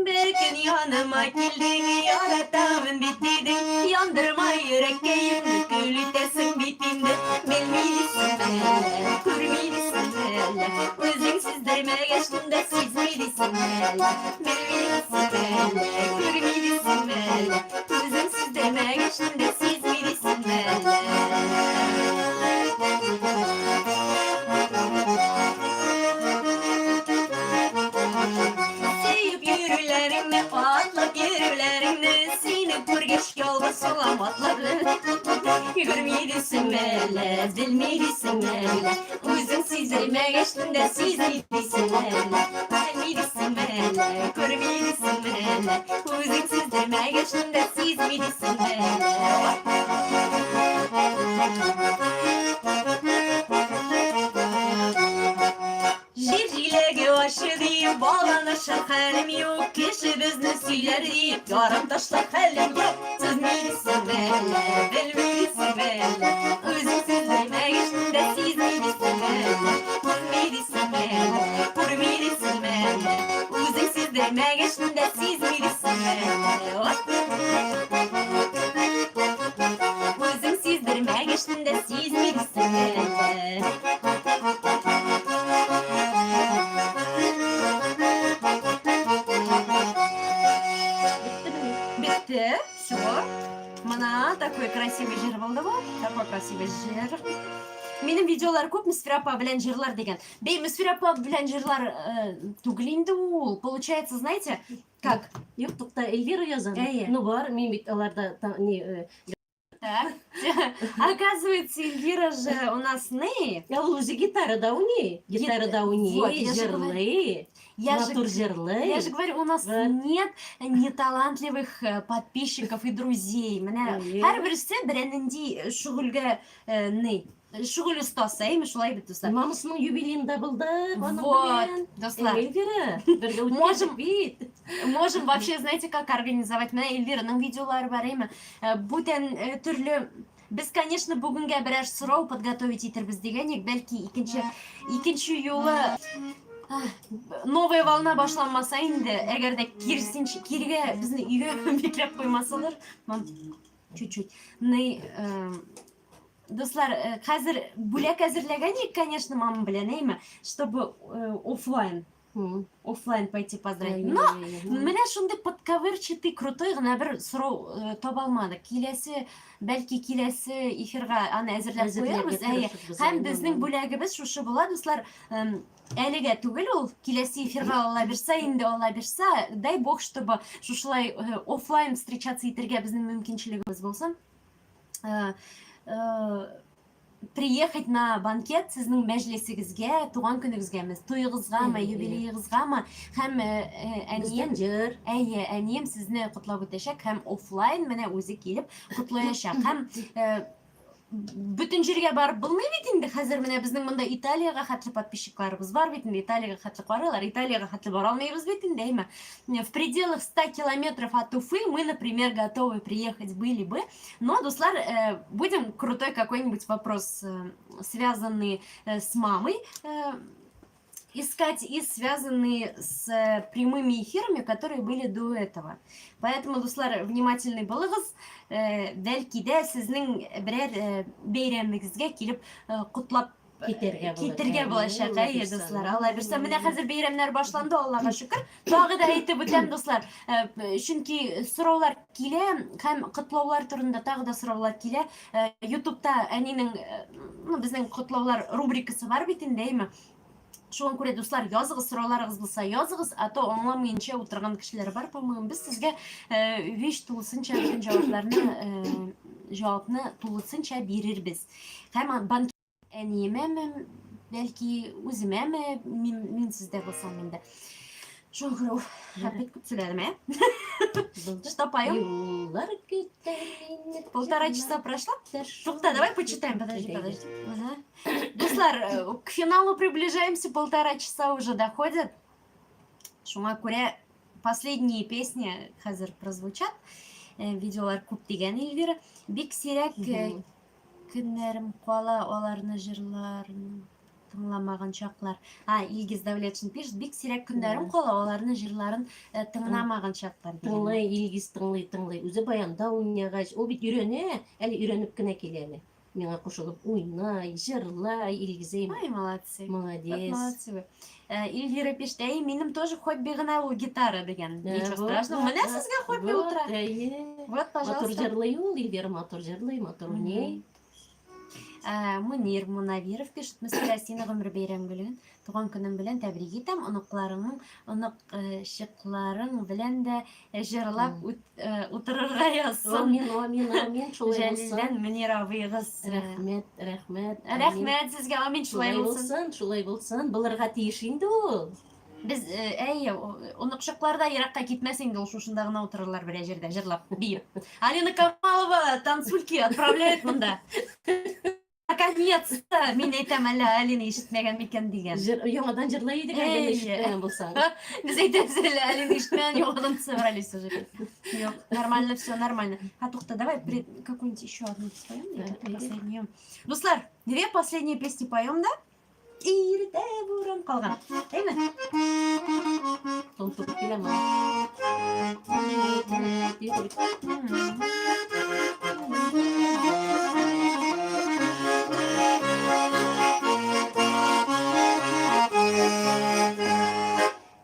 Speaker 1: Бер көн яныма килдең, яратамын бит дидең, яндырма йөрәккәемне, көл итәсең бит инде. Белмисең әллә, күрмисең әллә, үзең сиздермәгәч дә сизмисең әллә. Белмисең әллә, күрмисең әллә, үзең сиздермәгәч дә сизмисең әллә. Сөеп йөрүләреңне, атлап йөрүләреңне, сине күргәч ялгыз салам атлап. Күрмисең әллә, белмисең әллә, үзең сиздермәгәч дә сизмисең әллә. Белмисең әллә, күрмисең әллә, үзең сиздермәгәч дә сизмисең әллә. Җир җиләге ачы диеп, баланы хәлем юк, кеше безне сөйләр диеп, ярым ташлар хәлем юк. Сизмисең әллә, белмисең әллә, үзең сиздермәгәч дә сизмисең әллә. Күрмисең әллә, күрмисең әллә, үзең сиздермәгәч дә сизмисең әллә. Үзең сиздермәгәч дә сизмисең әллә.
Speaker 2: Беттеме?
Speaker 1: Бетте. Все. Менә такой красивый җыр булды бу. Такой красивый җыр. Минем видеолар күп Мөсфирә апа белән җырлар дигән. Бей, Мөсфирә апа белән җырлар түгел инде ул. Получается, знаете, как?
Speaker 2: Юк, тукта, Эльвира язам.
Speaker 1: Әйе.
Speaker 2: Ну бар, мин бит аларда не,
Speaker 1: Так. Оказывается, Эльвира же у нас не.
Speaker 2: Я ул үзе гитарада уйный. Гитарада уйный,
Speaker 1: Вот, я же
Speaker 2: җырлый.
Speaker 1: Я же
Speaker 2: Матур җырлый.
Speaker 1: Я же говорю, у нас
Speaker 2: Вот.
Speaker 1: нет неталантливых подписчиков и друзей. Менә
Speaker 2: Әйе.
Speaker 1: һәрберсе берәр шөгыльгә ни, шөгыль остасы, әйме, шулай бит, дуслар?
Speaker 2: Мамасының юбилеенда булдык, аның
Speaker 1: Вот,
Speaker 2: белән.
Speaker 1: дуслар.
Speaker 2: Эльвира, бергә
Speaker 1: Можем
Speaker 2: үткәрдек бит.
Speaker 1: Можем вообще, знаете, как организовать? Менә Эльвираның видеолары бар, әйме? Бүтән төрле. Без, конечно, бүгенгә берәр сорау подготовить итербез дигән идек, бәлки икенче юлы новая волна башланмаса инде, әгәр дә киресенчә кирегә безне өйгә бикләп куймасалар, чуть-чуть. Ни, дуслар, хәзер бүләк әзерләгән идек, конечно, мама белән, әйме, чтобы оффлайн пойти поздравить. Но менә шундый подковырчатый, крутой гына бер сорау таба алмадык. Киләсе, бәлки киләсе эфирга аны әзерләп куярбыз. Әйе. Һәм безнең бүләгебез шушы була, дуслар. Әлегә түгел ул, киләсе эфирга Алла бирсә, инде Алла бирсә, дай бог, чтобы шушылай оффлайн встречаться итәргә безнең мөмкинчелегебез булсын. Приехать на банкет сезнең мәҗлесегезгә, туган көнегезгәме, туегызгамы, юбилеегызгамы, һәм әнием
Speaker 2: Бездән җыр.
Speaker 1: Әйе, әнием сезне котлап үтәчәк һәм оффлайн менә үзе килеп котлаячак. Һәм бөтен җиргә барып булмый бит инде. Хәзер менә безнең монда Италиягә хәтле подписчикларыбыз бар бит инде, Италиягә хәтле карыйлар, Италиягә хәтле бара алмыйбыз бит инде, әйме. В пределах 100 километров от Уфы мы, например, готовы приехать были бы. Но, дуслар, будем крутой какой-нибудь вопрос, связанный с мамой, искать и связанные с прямыми эфирами, которые были до этого. Поэтому, дуслар, внимательный булыгыз. Бәлки дә сезнең берәр бәйрәмегезгә килеп котлап
Speaker 2: Китәргә була.
Speaker 1: китәргә булачак,
Speaker 2: Алла
Speaker 1: әйе,
Speaker 2: бирсә.
Speaker 1: Дуслар. Алла бирсә. Менә хәзер бәйрәмнәр башланды, Аллага шөкер. Тагы да әйтеп үтәм, дуслар. Чөнки сораулар килә һәм котлаулар турында тагы да сораулар килә. YouTube'та әнинең, ну, безнең котлаулар рубрикасы бар бит инде, әйме? Шуңа күрә, дуслар, языгыз, сорауларыгыз булса языгыз, а то аңламыйынча утырган кешеләр бар, по-моему. Без сезгә вещь тулысынча бөтен җавапларны, җавапны тулысынча бирербез. Һәм банк әниемәме, бәлки үземәме, мин сездә булсам инде. Шуңа күрә, уф, опять күп сөйләдем, ә?
Speaker 2: Булды.
Speaker 1: Что поем?
Speaker 2: Юллар көтә мине.
Speaker 1: Полтора часа прошло? Тукта, давай почитаем, подожди, подожди. Ага. Дуслар, к финалу приближаемся, полтора часа уже доходит. Шуңа күрә последние песни хәзер прозвучат. Видеолар күп дигән Эльвира. Бик сирәк көннәрем кала аларны җырларын тыңламаган чаклар. А, Илгиз Давлетшин пишет, бик сирәк көннәрем кала аларны җырларын тыңламаган чаклар.
Speaker 2: Тыңлый, Илгиз тыңлый, тыңлый. Үзе баянда уйнагач, ул бит өйрәнә, әле өйрәнеп кенә килә әле. Миңа кушылып уйнай, җырлай, Илгизәй.
Speaker 1: Ай, молодцы.
Speaker 2: Молодец.
Speaker 1: Вот молодцы вы. Эльвира пишет, әй, минем тоже хобби гына ул гитара дигән. Ничего страшного. Менә сезгә хобби утыра. Вот, пожалуйста.
Speaker 2: Матур җырлый ул, Эльвира матур җырлый, матур уйный.
Speaker 1: Мунир Мунавиров пишет, Мөслимә, сине гомер бәйрәм белән, туган көнең белән тәбрик итәм, оныкларыңның, оныкчыкларың белән дә җырлап утырырга язсын.
Speaker 2: Амин, амин, амин, шулай булсын.
Speaker 1: Җәлилдән Мөнир абыегыз.
Speaker 2: Рәхмәт, рәхмәт.
Speaker 1: Рәхмәт сезгә, амин, шулай булсын.
Speaker 2: Шулай булсын, булырга тиеш инде ул.
Speaker 1: Без, әйе, оныкчыклар да еракка китмәс инде, ул шушында гына утырырлар берәр җирдә, җырлап, биеп. Алина Камалова танцульки отправляет монда. Наконец-то! Мин әйтәм, әллә Алина ишетмәгән микән дигән.
Speaker 2: Җыр, яңадан җырлый идек, Алина ишетмәгән булсаң.
Speaker 1: Без әйтәбез, әллә Алина ишетмәгән, яңадан собрались уже. Юк, нормально все, нормально. А тукта, давай какую-нибудь еще одну споем, последнюю. Дуслар, две последние песни поем, да? Иртә буран калган. Әйме?
Speaker 2: Тонтып киләм.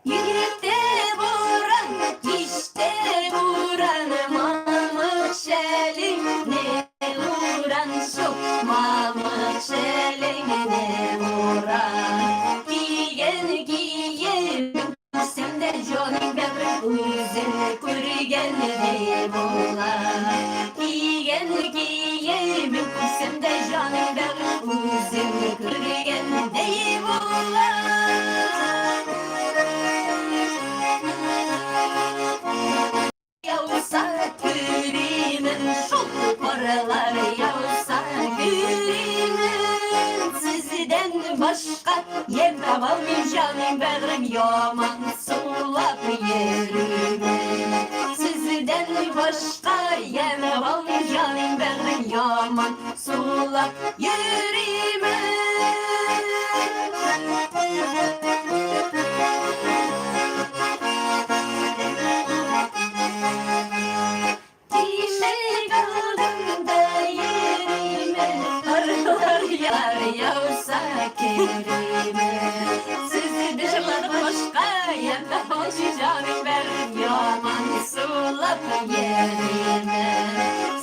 Speaker 1: Иртә буран, кичтә буран, мамык шәлеңне уран, шул мамык шәлеңне уран. Кигән кием күрсәм дә җаным бәгърем үзем күргәндәй була. Кигән киемем күрсәм дә җаным бәгърем үзем күргәндәй була. Яуса күремен шул карлар яуса күремен сездән башка ем таба алмыйм җаным бәгърем яман сулап йөримен сездән башка ем таба алмыйм җаным бәгърем яман сулап йөримен. Ишек алдында йөримен, карлар яр яуса керимен. Сезне җырладым башка, ямьле җаным бәрем яман сулап йөримен.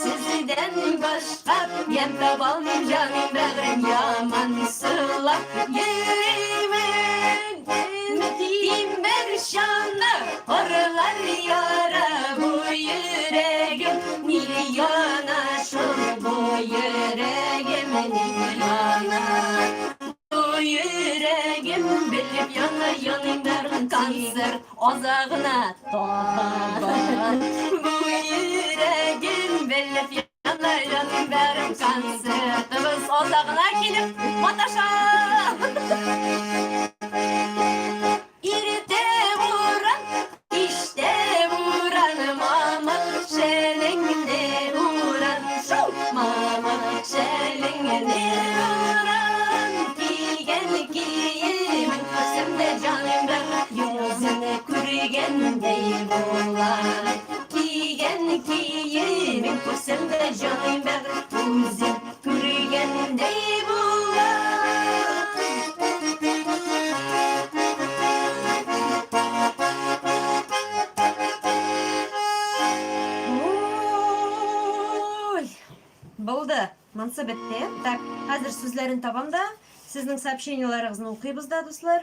Speaker 1: Сездән башка ямь таба алмыйм җаным бәгърем яман сулап йөримен. Тимер чана карлар яра бу йөрәгем ник яна шул бу йөрәгем ник яна бу йөрәгем белеп яна яныйм бәрем концерт азагына табан бу йөрәгем белеп яна яныйм бәрем концертыбыз азагына килеп маташа. Иртә буран, кичтә буран, мамык шәлеңне уран, шул мамык шәлеңне уран. Кигән киемең күрсәм дә җаным бер йөзен күргәндәй була. Кигән киемең күрсәм дә җаным бер үзен күргәндәй була. Ой, булды. Монсы бетте. Так, хәзер сүзләрен табам да, сезнең сообщениеларыгызны укыйбыз да, дуслар.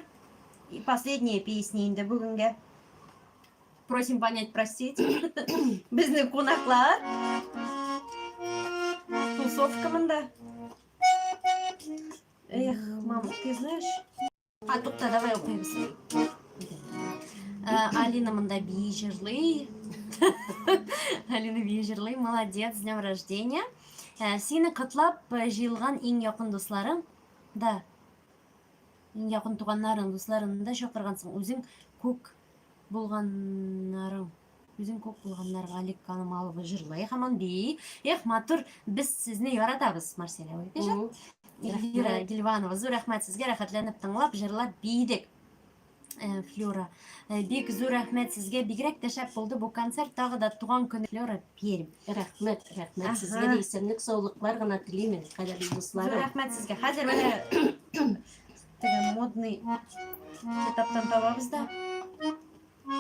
Speaker 1: И последняя песня инде бүгенгә. Просим понять, простить. Безнең кунаклар. Тусовка монда. Эх, мам, ты знаешь? А, тукта, давай укыйбыз. Алина монда бии җырлый. Алина бии җырлый. Молодец, с днем рождения. Сине котлап җыелган иң якын дусларың да, иң якын туганнарың, дусларыңны да чакыргансың. Үзең күк булганнарың. Үзең күк булганнарга Алик Канамалова җырлый һаман бии. Эх, матур, без сезне яратабыз, Марселя Валитовна. Эльвира Гильванова, зур рәхмәт сезгә, рәхәтләнеп тыңлап, җырлап биедек. Флюра, бик зур рәхмәт сезгә, бигрәк тә шәп булды бу концерт, тагы да туган көне Флюра Пермь.
Speaker 2: Рәхмәт, рәхмәт сезгә дә исәнлек, саулыклар гына телимен, кадерле дусларым.
Speaker 1: Зур рәхмәт сезгә. Хәзер менә теге модный китаптан табабыз да.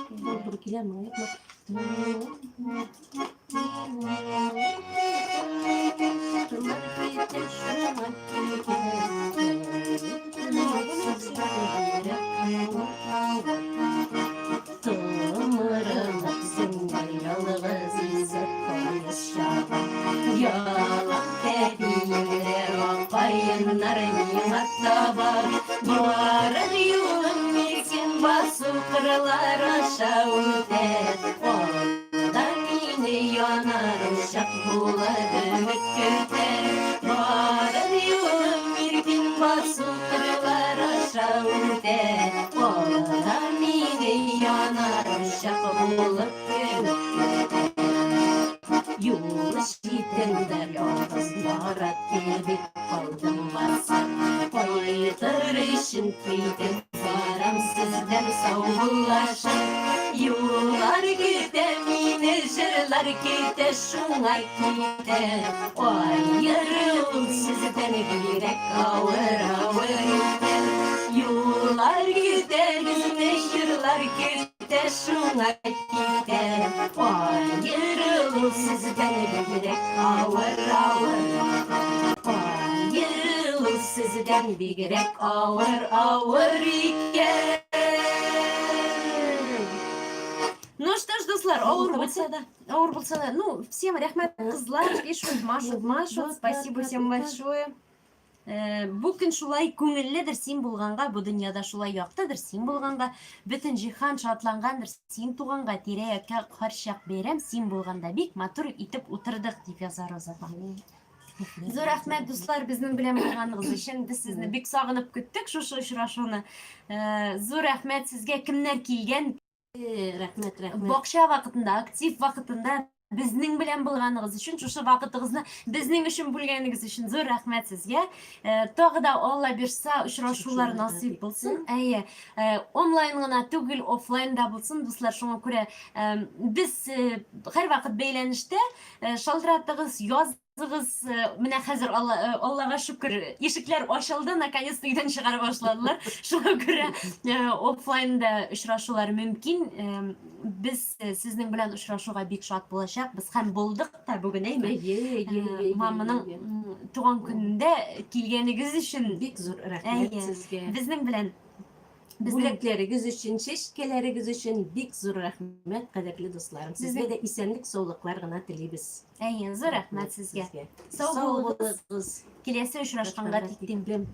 Speaker 2: Туры киләме, юкмы? Барыр юлым иркен басу кырлар аша үтә. Алда мине янар учак булып өмет көтә. Барыр юлым иркен басу кырлар аша үтә. Алда мине янар учак булып өмет көтә. Юл читендә ялгыз нарат кебек калдым басып. Кайтыр өчен китеп барам сездән саубуллашып. Юллар көтә мине, җырлар көтә, шуңа китә. Аерылу сездән бигрәк авыр, авыр үтә. Юллар көтә безне, җырлар көтә. Китә шуңа китә, аерылу сездән бигрәк авыр, авыр. Аерылу сездән бигрәк авыр, авыр икән.
Speaker 1: Ну что ж, дуслар, авыр булса да, авыр булса да. Ну, всем рәхмәт, кызлар, пишут, машут, машут. Спасибо всем большое. Бу көн шулай күңелледер син булганга, бу дөньяда шулай яктыдыр син булганга, бөтен җиһан шатлангандыр син туганга, тирә-якка һәрчак бәйрәм син булганда, бик матур итеп утырдык, дип яза Роза апа. Зур рәхмәт, дуслар, безнең белән булганыгыз өчен. Без сезне бик сагынып көттек шушы очрашуны. Зур рәхмәт сезгә, кемнәр килгән,
Speaker 2: Рәхмәт, рәхмәт.
Speaker 1: Бакча вакытында, актив вакытында безнең белән булганыгыз өчен, шушы вакытыгызны безнең өчен бүлгәнегез өчен зур рәхмәт сезгә. Тагы да Алла бирса, очрашулар насыйп булсын. Әйе, онлайн гына түгел, офлайн да булсын, дуслар. Шуңа күрә без һәрвакыт бәйләнештә. Шалтыратыгыз, яз Кызыгыз, менә хәзер Алла, Аллага шөкер, ишекләр ачылды, наконец-то өйдән чыгара башладылар. Шуңа күрә офлайнда очрашулар мөмкин. Без сезнең белән очрашуга бик шат булачакбыз һәм булдык та бүген, әйме?
Speaker 2: Әйе, әйе, әйе.
Speaker 1: Маманың туган көнендә килгәнегез өчен
Speaker 2: бик зур рәхмәт сезгә.
Speaker 1: Безнең белән
Speaker 2: Бүләкләрегез өчен, чәчкәләрегез өчен бик зур рәхмәт, кадерле дусларым. Сезгә дә исәнлек, саулыклар гына телибез.
Speaker 1: Әйе, зур рәхмәт сезгә. Сау булыгыз. Киләсе очрашканга тиклем.